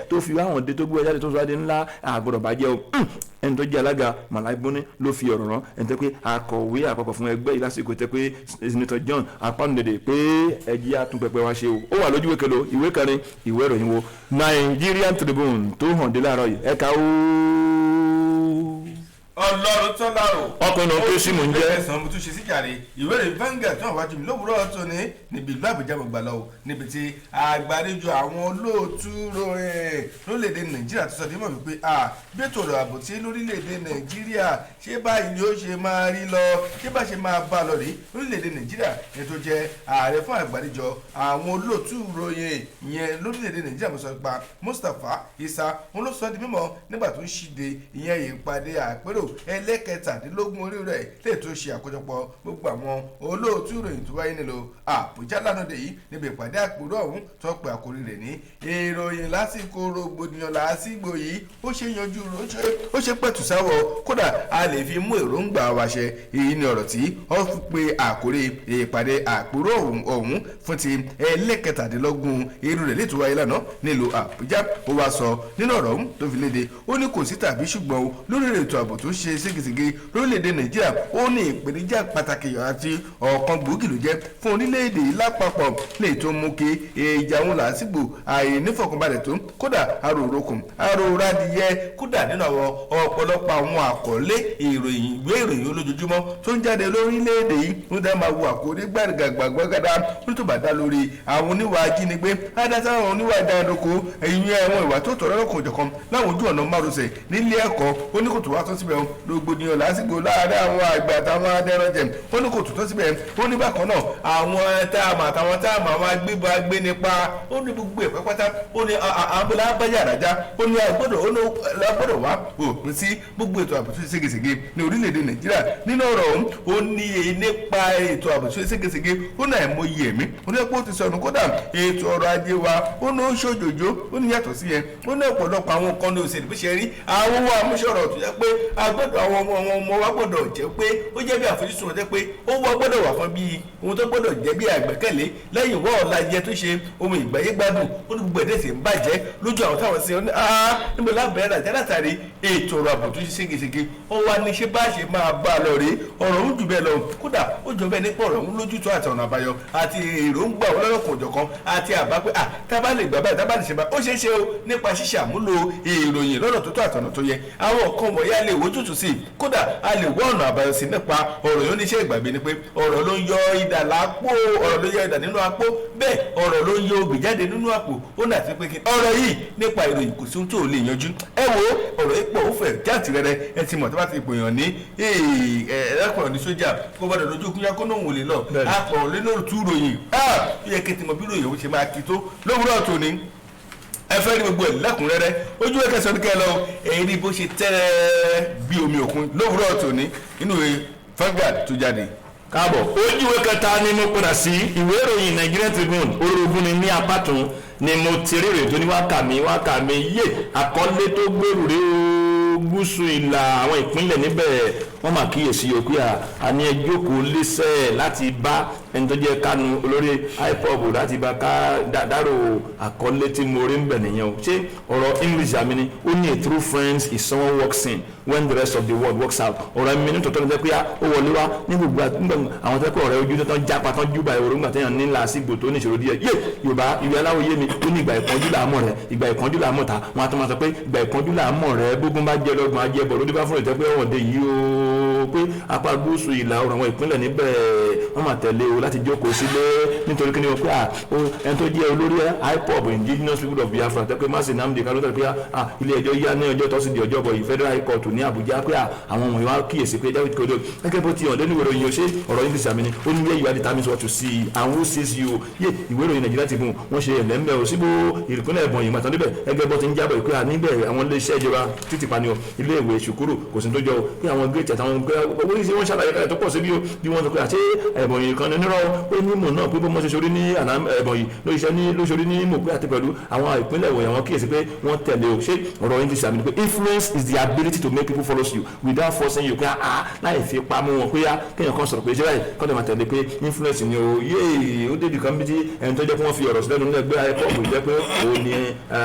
tó fi àwọn dé, tó gbé jáde, tó sọ adé ńlá, àgbọ̀dọ̀ bàjẹ́ o. Ẹni tó jẹ́ alága Màláì Buni ló fi ọ̀rọ̀ rán ẹni tó pé akọ̀wé àpapọ̀ fún ẹgbẹ́ yìí lásìkò tẹ́ pé Senator John Apanudede pé ẹ jẹ́ á tún pẹpẹ wá ṣe o. Ó wà lójú ìwé kẹlò, ìwé kẹrin, ìwé ìròyìn wo Nigerian Tribune tó hàn dé láàárọ̀ yìí. Ẹ̀ka o. Ọlọ́run tọ́lá o. Ọkùnrin náà pé símù ń jẹ́. Ẹ̀sán mo tún ṣe síjàre ìwé ìròyìn Vanguard tó wà wájú mi lówùúrọ̀ tó ní níbi ìlú Àbújá mo gbà lọ o, níbi tí àgbàlejò àwọn olóòtú ròyìn lórílẹ̀‐èdè Nàìjíríà tó sọ dé mọ̀ wípé bí ètò ọ̀rọ̀ ààbò tí lórílẹ̀‐èdè Nàìjíríà ṣé báyìí ni ó ṣe máa rí lọ, ṣé bá ṣe máa bá a lọ rí lórílẹ̀‐èdè Nàìjíríà. Ní tó jẹ́ ààrẹ fún àgbàlejò àwọn olóòtú ròyìn yẹn lórílẹ̀‐èdè Nàìjíríà, mo sọ pa Mustapha Isa, òun ló sọ di mímọ̀ nígbà tó ń ṣíde ìyẹn ìpàdé àpérò ẹlẹ́kẹtàdínlógún orí rẹ̀ lè tó ṣe àkójọpọ̀ gbogbo àwọn olóòtú ìròyìn tó wáyé nílò Àbújá lánàá dé yìí. Níbi ìpàdé àpérò ọ̀hún tó pe àkórí rẹ̀ ní ìròyìn lásìkò rògbòdìyàn làásìgbò yìí, ó ṣe yanjú, ó ṣe pẹ̀tù sáwọ̀, kódà a lè fi mú èròǹgbà wa ṣẹ. Èyí ni ọ̀rọ̀ tí ó fi pe àkórí ìpàdé àpérò ọ̀hún fún ti ẹlẹ́kẹtàdínlógún irú rẹ̀ lè tó wáyé lánàá nílùú Àbújá. Ó wá sọ nínú ọ̀rọ̀ ọ̀hún tó fi léde, ó ní kò sí tàbí ṣùgbọ́n o, lórí ètò ààbò tó ṣe ségesège lórílẹ̀‐èdè Nàìjíríà, ó ní ìpèníjà pàtàkì àti ọ̀kan gbòógì ló jẹ́ fún orílẹ̀-èdè yìí lápapọ̀, lè tó mú kí ìjà òun làásìgbò àìnífọ̀kànbalẹ̀ tó, kódà aròrokùn aròradìyẹ, kódà nínú àwọn ọ̀pọ̀lọpọ̀ àwọn àkọlé ìròyìn ìwé ìròyìn olójoojúmọ́ tó ń jáde lórílẹ̀‐èdè yìí ń dá máa wo àkórí gbàgàgbàgàdà tó bá dá lórí àwọn oníwà ajínigbé, ádásá àwọn oníwà ìdánilóko, ẹ̀yìn àwọn ìwà tó tọ̀rọ̀ lọ́kàn òjọ̀kan láwọn ojú ọ̀nà márosẹ̀ nílé ẹ̀kọ́. Ó ní kò tó wá tó síbẹ̀, rògbòdìyàn lásìkò láàárín àwọn àgbẹ̀ àtàwọn adẹ́rọ̀jẹ̀, ó ní kò tó tó síbẹ̀. Ó ní bákan náà àwọn táàmù àtàwọn táàmù àwọn agbébọn agbénipa, ó ní gbogbo ẹ̀ pátápátá, ó ní abúlé abáyàrájá, ó ní agbọ́dọ̀, ó ní agbọ́dọ̀ wá òpin sí gbogbo ètò ààbò tó ṣe ségesège ní orílẹ̀-èdè Nàìjíríà. Nínú ọ̀rọ̀ ọ̀hún, ó ní nípa ètò ààbò tó ṣe ségesège, ó náà mọ iye ẹ̀mí ó ní pé ó ti sọnù, kódà ètò ọrọ̀ ajé wa ó ní ó ń ṣòjòjò. Ó ní yàtọ̀ sí yẹn, ó ní ọ̀pọ̀lọpọ̀ àwọn nǹkan ní òṣèlú bí ṣe rí àwọn owó amúṣọ̀rọ̀ tó jẹ́ pé agbọ́dọ̀ àwọn ọmọ wa gbọ́dọ̀ jẹ́ pé ó jẹ́ bí àfojúsùn wọn, jẹ́ pé ó wọ́ gbọ́dọ̀ wà fún bí ohun tó gbọ́dọ̀ jẹ́ bí àgbẹ́kẹ̀lé lẹ́yìn ìwọ́ ọ̀la jẹ́ tó ṣe ohun ìgbáyé gbádùn. Ó ní gbogbo ẹ̀dẹ̀ sì ń bàjẹ́ lójú àwọn táwọn sí. Ó ní níbo lábẹ́rẹ́ àjẹ́ látàrí ètò ọ̀rọ̀ ààbò tó ṣe ségesège. Ó wá ní ṣé bá ṣe máa bá a lọ rèé? Ọ̀rọ̀ òun jù bẹ́ẹ̀ lọ, kódà ó jọ bẹ́ẹ̀ nípa ọ̀rọ̀ òun lójútùú àti ọ̀nà àbáyọ àti èròǹgbà ọlọ́lọ́kan òjọ̀kan àti àbá pé tá a bá lè gbà báyìí, tá a bá lè ṣe báyìí, ó ṣeé ṣe o nípa ṣíṣe àmúlò ìròyìn lọ́nà tó tó àtọ̀nà tó yẹ, àwọn nǹkan wọ̀nyí a lè wójútùú sí i, kódà a lè wá ọ̀nà àbáyọ sí nípa ọ̀rọ̀ yóò níṣẹ́. Ìgbàgbé ni pé ọ̀rọ̀ ló ń yọ idà lápò, ọ̀rọ̀ ló yọ idà nínú àpò, bẹ́ẹ̀ ọ̀rọ̀ ló ń yọ obì jáde nínú àpò. Ó nà sí pé kí ọ̀rọ̀ yìí nípa ìròyìn kò sí ohun tó lè yanjú. Ẹ wo ọ̀rọ̀ yìí pọ̀, ó fẹ̀ jáàtì rẹ̀rẹ̀. Ẹ ti mọ̀ tó bá ti pèèyàn ní ẹ̀ẹ́dẹ́kùnrin ní sójà, kó gbọ́dọ̀ lójú kúnyá kó náà wò lè lọ àpọ̀ nínú tú ròyìn. Ó yẹ kí n ti mọ bí ròyìn ó ṣe máa kí tó lówùúrọ̀ tòní. Ẹ fẹ́ rí gbogbo ẹ̀ lẹ́kùnrẹ́rẹ́, ojú ẹ̀ kẹsàn-án kẹ́ lọ èyí ní bó ṣe tẹ́rẹ̀ bí omi òkun lówùúrọ̀ tòní nínú ìwé Vanguard tó jáde. Káàbọ̀. Ojú ìwé kẹta ni mo padà sí ìwé ìròyìn Nigerian Tribune, orogún ni ní apátún ni mo ti rí ìròyìn tó ní wákà mi wákà mi yé. Àkọlé tó gbèrú rí o, gúúsù ìlà àwọn ìpínlẹ̀ níbẹ̀ wọ́n máa kíyèsí o pé àní ẹ jókòó lẹ́sẹ̀ láti bá ẹni tó jẹ́ Kanu, olórí IPOB, láti bá ká dárò. Àkọlé tí mo rí ń bẹ̀ nìyẹn o. Ṣé ọ̀rọ̀ English àmì ni ó ní, "A true friend is someone walks in when the rest of the world walks out." Ọ̀rọ̀ ẹ̀mí ní tòótọ́ ní jẹ́ pé ó wọlé wá ní gbogbo àwọn tó kọ́ ọ̀rẹ́ ojú tó tán jápa tán júbà ìwòrò ńgbà téèyàn ní làásìgbò tó ní ìṣòro díẹ̀ yé. Yorùbá ìwé aláwọ̀ yé mi, ó ní ìgbà ìpọ́njú làámọ̀ rẹ̀, ìgbà ìpọ́njú làámọ̀ ta. Wọn á tún máa sọ pé ìgbà ìpọ́njú làámọ̀ rẹ̀, bógún bá jẹ́ lọ́gbọ̀n ajẹ́ bọ̀ lórí bá fún ìtẹ́ pé ọ̀wọ̀n dé yìí o, pé apá gúúsù ìlà oòrùn àwọn ìpínlẹ̀ níbẹ̀ wọ́n máa tẹ̀lé o láti jókòó sílé. Nítorí kí ni o? Pé ẹni tó jẹ́ olórí IPOB, Indigenous People of Biafra, tẹ́ pé Mazi Nnamdi Kanu, tẹ́ pé ilé ẹjọ́ yá ní ọjọ́ tọ́sídẹ̀ẹ́ ọjọ́ bọ̀ yìí, Federal High Court ní Àbújá, pé àwọn wọ̀nyí wá kíyèsí pé jáwé kodo gẹ́gẹ́ bó ti hàn lẹ́nu ìwé ìròyìn. Ṣe ọ̀rọ̀ English àmì ni ó ní, "Where you are determines what you see and who sees you." Yé ìwé ìròyìn Nàìjíríà ti fún wọn ṣe ẹ̀lẹ́mbẹ̀ ò síbò ìpínlẹ̀ Ebonyi ìgbàtàn níbẹ̀ gẹ́gẹ́ bó ti ń jábọ̀ pé níbẹ̀ àwọn iléeṣẹ́ ìjọba títì pa ni o, ilé ìwé ṣùkúrù kò sí tó jọ o, pé àwọn géètì àtàwọn oríṣi wọn ṣàlàyé kalẹ̀ tó pọ̀ síbi o. Bí wọ́n sọ pé àṣé Ebonyi kan ní nírọ̀ ó ní mò náà pé bó mọ́ ṣe ṣorí ní àná Ebonyi ló ṣiṣẹ́ ní ló ṣorí ní mò, pé àti pẹ̀lú àwọn ìpínlẹ̀ wọ̀nyí àwọn kíyèsí pé wọ́n tẹ̀lé o. Ṣé ọ̀rọ̀ English àmì ni pé, "Influence is the ability to make people follow you without forcing you," pé láì fi pamọ́ wọn, pé kéèyàn kan sọ̀rọ̀ pé ṣé báyìí kọ́ máa tẹ̀lé, pé influence ni o. Yéè, ó débi kan bí tí ẹni tó jẹ́ pé wọ́n fi ọ̀rọ̀ sílẹ̀ nínú ẹgbẹ́ IPOB, jẹ́ pé òun ni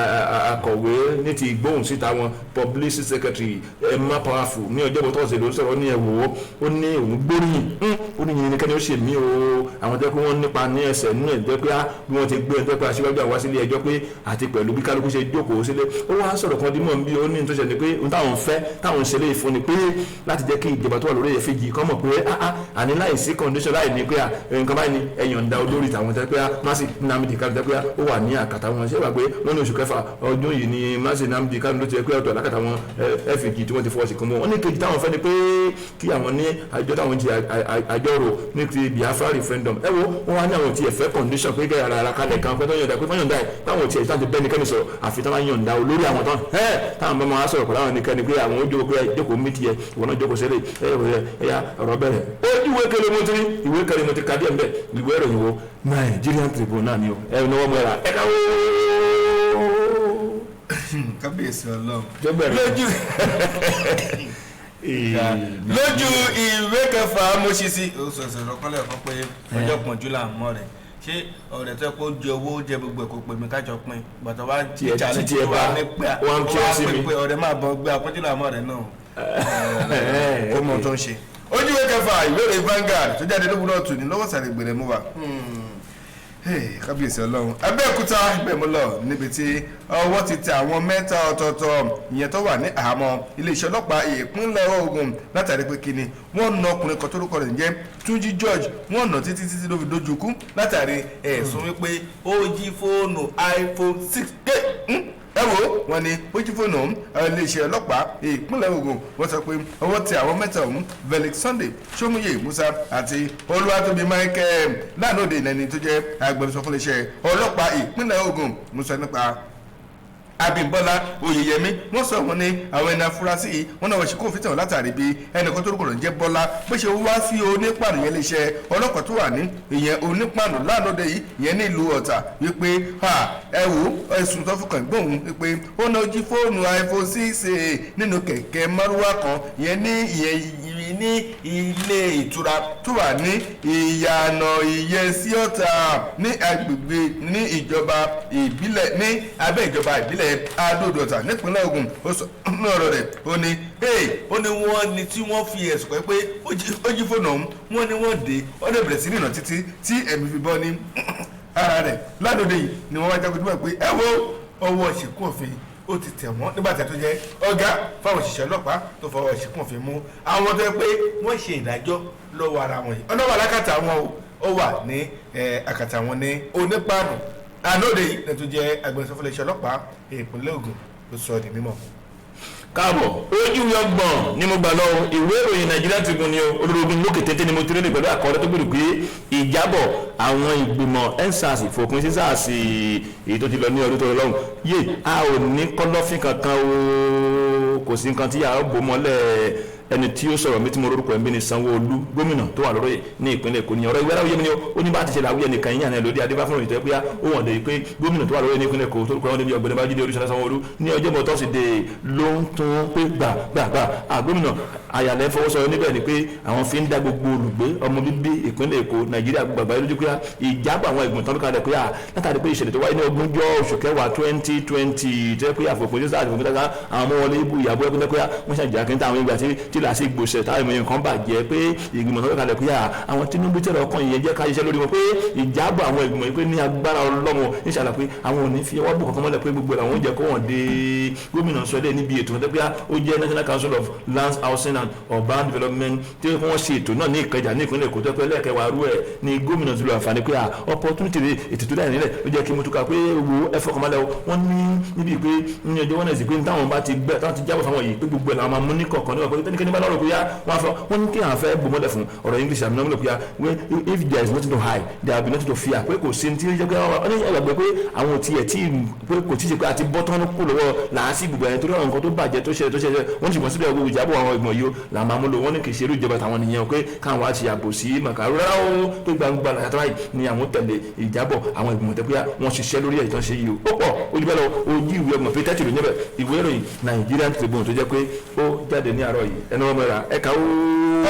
akọ̀wé ní ti ìgbóhùn síta wọn, publicity secretary, Emma Powerful, ní ọjọ́bọ̀ tọ́sídẹ̀ẹ́ ló sọ̀rọ̀. Ní ẹ̀wò ó ní òun gbóríyìn, ó ní yìnyín kẹ́ni ó ṣe mí o. Àwọn tó pé wọ́n nípa ní ẹsẹ̀ nínú ẹ̀ tó pé bí wọ́n ti gbé ẹ̀ tó pé aṣíwájú àwa sílé ẹjọ́ pé àti pẹ̀lú bí kálukú ṣe jókòó sílé. Ó wá sọ̀rọ̀ kan dímọ̀ bí ó ní tó ṣe ni pé ohun táwọn fẹ́ táwọn ṣe lè fún ni pé láti jẹ́ kí ìjọba tó wà lórí ẹ̀fẹ́jì kọ́ mọ̀ pé àní láìsí condition, láì ní pé nǹkan báyìí ni ẹ̀yọ̀ǹda olórí tàwọn tẹ́ pé Mazi Nnamdi Kanu tẹ́ pé ó wà ní àkàtà wọn. Ṣé wà pé wọ́n ní oṣù kẹfà ọdún yìí ni Mazi Nnamdi Kanu ló ti pé ọ̀tọ̀ àlákàtà wọn FG tí wọ́n ti fọwọ́ sí kan mọ́ wọn. Ní kejì táwọn fẹ́ ni pé kí àwọn ní àjọ táwọn ti àjọrò ní ti Biafra referendum. Ẹ wo, wọn wá ní àwọn tí ẹ fẹ́ condition pé kẹ́ ara kalẹ̀ kan pé tó yọ̀ǹda, pé fọ́n yọ̀ǹda ẹ̀ táwọn tí ẹ̀ táwọn ti bẹ́ẹ̀ nìkẹ́ni sọ̀rọ̀, àfi táwọn yọ̀ǹda olórí àwọn tán ẹ̀ táwọn bá máa sọ̀rọ̀ pẹ̀lú àwọn nìkẹ́ni pé àwọn ó jókòó, pé jókòó mí tiẹ̀, ìwọ náà jókòó sílẹ̀ ẹ̀ ẹ̀ ya ọ̀rọ̀ bẹ̀rẹ̀. Ojú ìwé kẹlẹ́ mo ti rí, ìwé kẹlẹ́ mo ti ka díẹ̀ mbẹ́, ìwé ìròyìn wo Nigerian Tribune náà ni o. Ẹ náwó mọ́ ẹ rà ẹ ká wó. Kábíyèsí Ọlọ́run. Lójú Lójú ìwé kẹfà mo ṣe sí o sọ̀sọ̀ rọ́kọ́lẹ̀ kan pé ọjọ́ pọ̀njú là ń mọ̀ rẹ̀. Ṣé ọ̀rẹ́ tó yẹ kó jẹ owó jẹ gbogbo ẹ̀ kó pè mí kájọ pín bàtà wá challenge tí ẹ bá wá ń kí ọ sí mi. Pé ọ̀rẹ́ máa bọ̀ gbé apọ́njú là ń mọ̀ rẹ̀ náà ó mọ ohun tó ń ṣe. Ojú ìwé kẹfà ìwé ìròyìn Vanguard tó jáde lówùúrọ̀ tòní lọ́wọ́ sàrè gbèrè mú wa. Kábíyèsí Ọlọ́run. Abẹ́òkúta ibẹ̀ mo lọ níbi tí ọwọ́ ti tẹ àwọn mẹ́ta ọ̀tọ̀ọ̀tọ̀ ìyẹn tó wà ní àhámọ́ iléeṣẹ́ ọlọ́pàá ìpínlẹ̀ Ògùn látàrí pé kíni wọ́n na ọkùnrin kan tórúkọ rẹ̀ ń jẹ́ Túnjí George. Wọ́n nà títí títí ló fi dojú kú látàrí ẹ̀sùn wípé ó jí fóònù iPhone 6 ẹ wo, wọ́n ní ó jí fóònù ọ̀hún. Iléeṣẹ́ ọlọ́pàá ìpínlẹ̀ Ògùn wọ́n sọ pé ọwọ́ tẹ àwọn mẹ́ta ọ̀hún, Felix Sunday Somuye Musa àti Olúwatóbi Michael. Lánàá òde ìnẹni tó jẹ́ agbẹnusọ fún iléeṣẹ́ ọlọ́pàá ìpínlẹ̀ Ògùn musa nípa Abímbọ́lá Oyèyẹmí, wọ́n sọ wọn ní àwọn ẹni afurasí yìí wọ́n náà wọ́n ṣe kó òfin tẹ̀wọ̀n látàrí bí ẹnìkan tó rúkọ̀rọ̀ ń jẹ́ Bọ́lá bó ṣe wá sí onípàànù yẹn iléeṣẹ́ ọlọ́pàá tó wà ní ìyẹn onípàànù lánàá yìí ìyẹn ní ìlú Ọ̀tà wípé ha ẹ wò ẹ̀sùn tó fọkàn gbóhùn wípé ó náà jí fóònù iPhone 6 nínú kẹ̀kẹ́ márúwá kan ìyẹn ní ìyẹn ní ilé ìtura tó wà ní ìyànà Ìyẹsí Ọ̀tà ní agbègbè ní ìjọba ìbílẹ̀ ní abẹ́ ìjọba ìbílẹ̀ Adó-Odò Ọ̀tà nípínlẹ̀ Ògùn. Ó sọ ní ọ̀rọ̀ rẹ̀, ó ní ó ní wọ́n ní tí wọ́n fi ẹ̀sùn pé ó jí fóònù ọ̀hún. Wọ́n ní wọ́n dé ó dẹ̀ bẹ̀rẹ̀ sí nìna títí tí ẹ̀mí fi bọ́ ní ara rẹ̀. Ládòde yìí ni wọ́n wá jágbe dúpẹ́ pé ẹ wo ọwọ́ ìṣìnkú òfin ó ti tẹ̀ wọ́n nígbà tí a tó jẹ́ ọ̀gá fáwọn òṣìṣẹ́ ọlọ́pàá tó fọwọ́ ìṣìnkú òfin mú àwọn tó yẹ pé wọ́n ṣe ìdájọ́ lọ́wọ́ ara wọn yìí. Ọlọ́wọ́ alákàtà wọn o, ó wà ní àkàtà wọn ní onípàànù ànóde yìí ní tó jẹ́ agbẹnusọ fún iléeṣẹ́ ọlọ́pàá ìpínlẹ̀ Ògùn ló sọ di mímọ̀. Káàbọ̀, ojú 30 ni mo gbà lọ. Ìwé ìròyìn Nàìjíríà Tribune ni o. Olórogún lókè téńté ni mo ti rí pẹ̀lú àkọọ́lẹ̀ tó gbèrò pé ìjábọ̀ àwọn ìgbìmọ̀ EndSARS ìfòpin sí SARS èyí tó ti lọ ní ọdún tó lọ lọ́hùn yé a ò ní kọ́lọ́fín kankan o, kò sí nǹkan tí a ó bò mọ́lẹ̀. Ẹni tí ó sọ̀rọ̀ mi tí mo rorúkọ ẹ̀mí ni Sanwó-Olú, gómìnà tó wà lọ́rọ̀ ní ìpínlẹ̀ Èkó ní ọ̀rọ̀ ìwé aláwọ̀ yẹmi ni ó ní bá ti ṣe làwúyẹ nìkan yín àná lórí adébá fún ìtọ́ pé ó wọ̀n dé pé gómìnà tó wà lọ́rọ̀ ní ìpínlẹ̀ Èkó tó kọ́ wọn débi ọ̀gbẹ́ni Babájídé Olúṣọlá Sanwó-Olú ní ọjọ́bọ̀ tọ́sídẹ̀ẹ́ ló ń tún pé gbà gbà gbà à gómìnà àyàlẹ́ fọwọ́sọ níbẹ̀ ni pé àwọn fi ń dá gbogbo olùgbé ọmọ bíbí ìpínlẹ̀ Èkó, Nàìjíríà, gbogbo àgbáyé lójú pé ìjábọ̀ àwọn ìgbìmọ̀ tán kalẹ̀ pé à látàrí pé ìṣẹ̀lẹ̀ tó wáyé ní ogúnjọ́ oṣù kẹwàá 2020 tó yẹ pé àfòpin tó sáà àfòpin tó sáà àwọn ọmọ wọlé ibú ìyàbọ̀ ẹkún pé wọ́n ṣàjà kí n táwọn ìgbà tí làásìgbò ṣẹ̀ táwọn ìmọ̀ nǹkan bàjẹ́ pé ìgbìmọ̀ tó kalẹ̀ pé àwọn Tinubu tẹ̀rọ ọkàn yẹn jẹ́ ká ṣiṣẹ́ lórí wọn pé ìjábọ̀ àwọn ìgbìmọ̀ yìí pé ní agbára Ọlọ́run níṣàlà pé àwọn ò ní fi ọwọ́ bù kankan mọ́lẹ̀ pé gbogbo àwọn oúnjẹ kó wọ́n dé. Gómìnà sọ dé níbi ètò tó pé ó jẹ́ National Council of Lands, Housing and Urban Development tí wọ́n ṣe ètò náà ní Ìkẹjà ní ìpínlẹ̀ Èkó tó pé lẹ́ẹ̀kẹwàá rú ẹ̀ ní gómìnà ti lo àǹfààní pé opportunity rẹ̀ ètò tó dáyà nílẹ̀ ló jẹ́ kí mo túká pé wo ẹ fọkànbalẹ̀ o. Wọ́n ní níbi pé ní ọjọ́ Wednesday pé táwọn bá ti gbẹ táwọn ti jábọ̀ fáwọn yìí pé gbogbo ẹ̀ làwọn máa mú ní kọ̀ọ̀kan níwọ̀n pé tẹ́nikẹ́ni bá lọ́rọ̀ pé yá wọ́n á fọ wọ́n ní kí àwọn fẹ́ bò mọ́lẹ̀ fún ọ̀rọ̀ English àmì náà pé yá if there is nothing to hide, there will be nothing to fear pé kò sí ní tí ó jẹ́ pé wọ́n ní ẹgbàgbé pé àwọn ò tiẹ̀ tí pé kò tí ì ṣe pé àti bọ́ tán kú lọ́wọ́ làásìgbò ẹni torí àwọn nǹkan tó bàjẹ́ tó ṣẹlẹ̀ tó ṣẹlẹ̀. Wọ́n ní ṣùgbọ́n síbẹ̀ gbogbo ìjábọ̀ àwọn ìgbọ̀n yìí ó là máa mú lò. Wọ́n ní kì í ṣe irú ìjọba táwọn nìyẹn pé káwọn á ṣe àbò sí màkàrú rárá o tó gbangba làyàtọ̀ báyìí ni àwọn tẹ̀lé ìjábọ̀ àwọn ìgbìmọ̀ tẹ́ pé wọ́n ṣiṣẹ́ lórí ẹ̀ tán ṣe yìí o. Ó pọ̀ ojú bẹ́ẹ̀ lọ, ojú ìwé 30 pé tẹ́tì ló níbẹ̀ ìwé ìròyìn Nigerian Tribune tó jẹ́ pé ó jáde ní àárọ̀ yìí ẹnu ọmọ rà ẹ̀ka ó.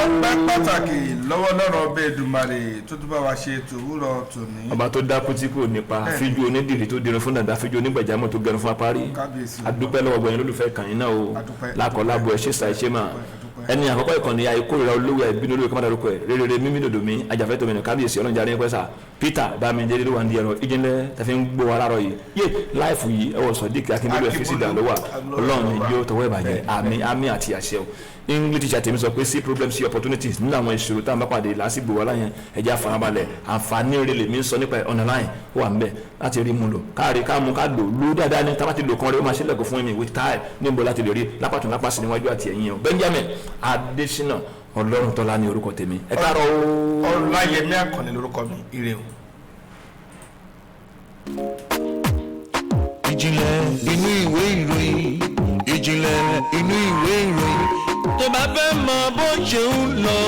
Ọpẹ́ pàtàkì lọ́wọ́ lọ́rọ̀ ọbẹ̀ Èdùmàrè tó tún bá wa ṣe tòwúrọ̀ tòní. Ọba tó dákú tí kò nípa fíjú onídìrí tó dirun fún dàda, fíjú onígbàjámọ̀ tó gẹrun fún apárí. Kábíyèsí. Adúpẹ́ lọ́wọ́ gbẹ̀yìn lólùfẹ́ kàn yín náà o. Adúpẹ́. Lákọ̀ọ́lábọ̀ ẹ ṣe ṣàìṣe mà. Adúpẹ́. Ẹni àkọ́kọ́ ìkànnì àìkórira olówó àìbínú olówó kọ́mọ́dà lóko ẹ̀ rere mímí dòdò mi ajàfẹ́ tómi nù kábíyèsí ọlọ́njà ní pẹ́sà Peter Bámidélé ló wà ní ẹ̀rọ ìjìnlẹ̀ tẹ̀fẹ́ ń gbọ́ wa láàárọ̀ yìí yé láìfù yìí ẹwọ́ Sodiq Akínbólú ẹ̀ fi sí ìdá lọ́wọ́ Ọlọ́run ní yóò tọwọ́ ìbàjẹ́ àmì àmì àti àṣẹ o. English teacher tèmi sọ pé see problems, see opportunities. Nínú àwọn ìṣòro tá à ń bá pàdé lásìgbò wa láyẹn, ẹ̀jẹ̀ àfarabalẹ̀ àǹfààní rẹ̀ lèmi ń sọ nípa ẹ̀ online ó wà ń bẹ̀ láti rí mu lò káàrí ká mu ká lò ló dáadáa ní tábà ti lò kan rí ó máa ṣílẹ̀kùn fún mi with time níbo láti lè rí lápàtún lápàsí níwájú àti ẹ̀yìn o. Benjamin Adésínà Ọlọ́run tọ́lá ní orúkọ tèmi, ẹ káàárọ̀ o. Ọláyẹmí Àkànní lórúkọ mi, ire o. Ìjìnlẹ̀ inú ìwé ìròyìn, ìjìnlẹ̀ inú ìwé ìròyìn, tó bá fẹ́ mọ bó ṣe ń lọ.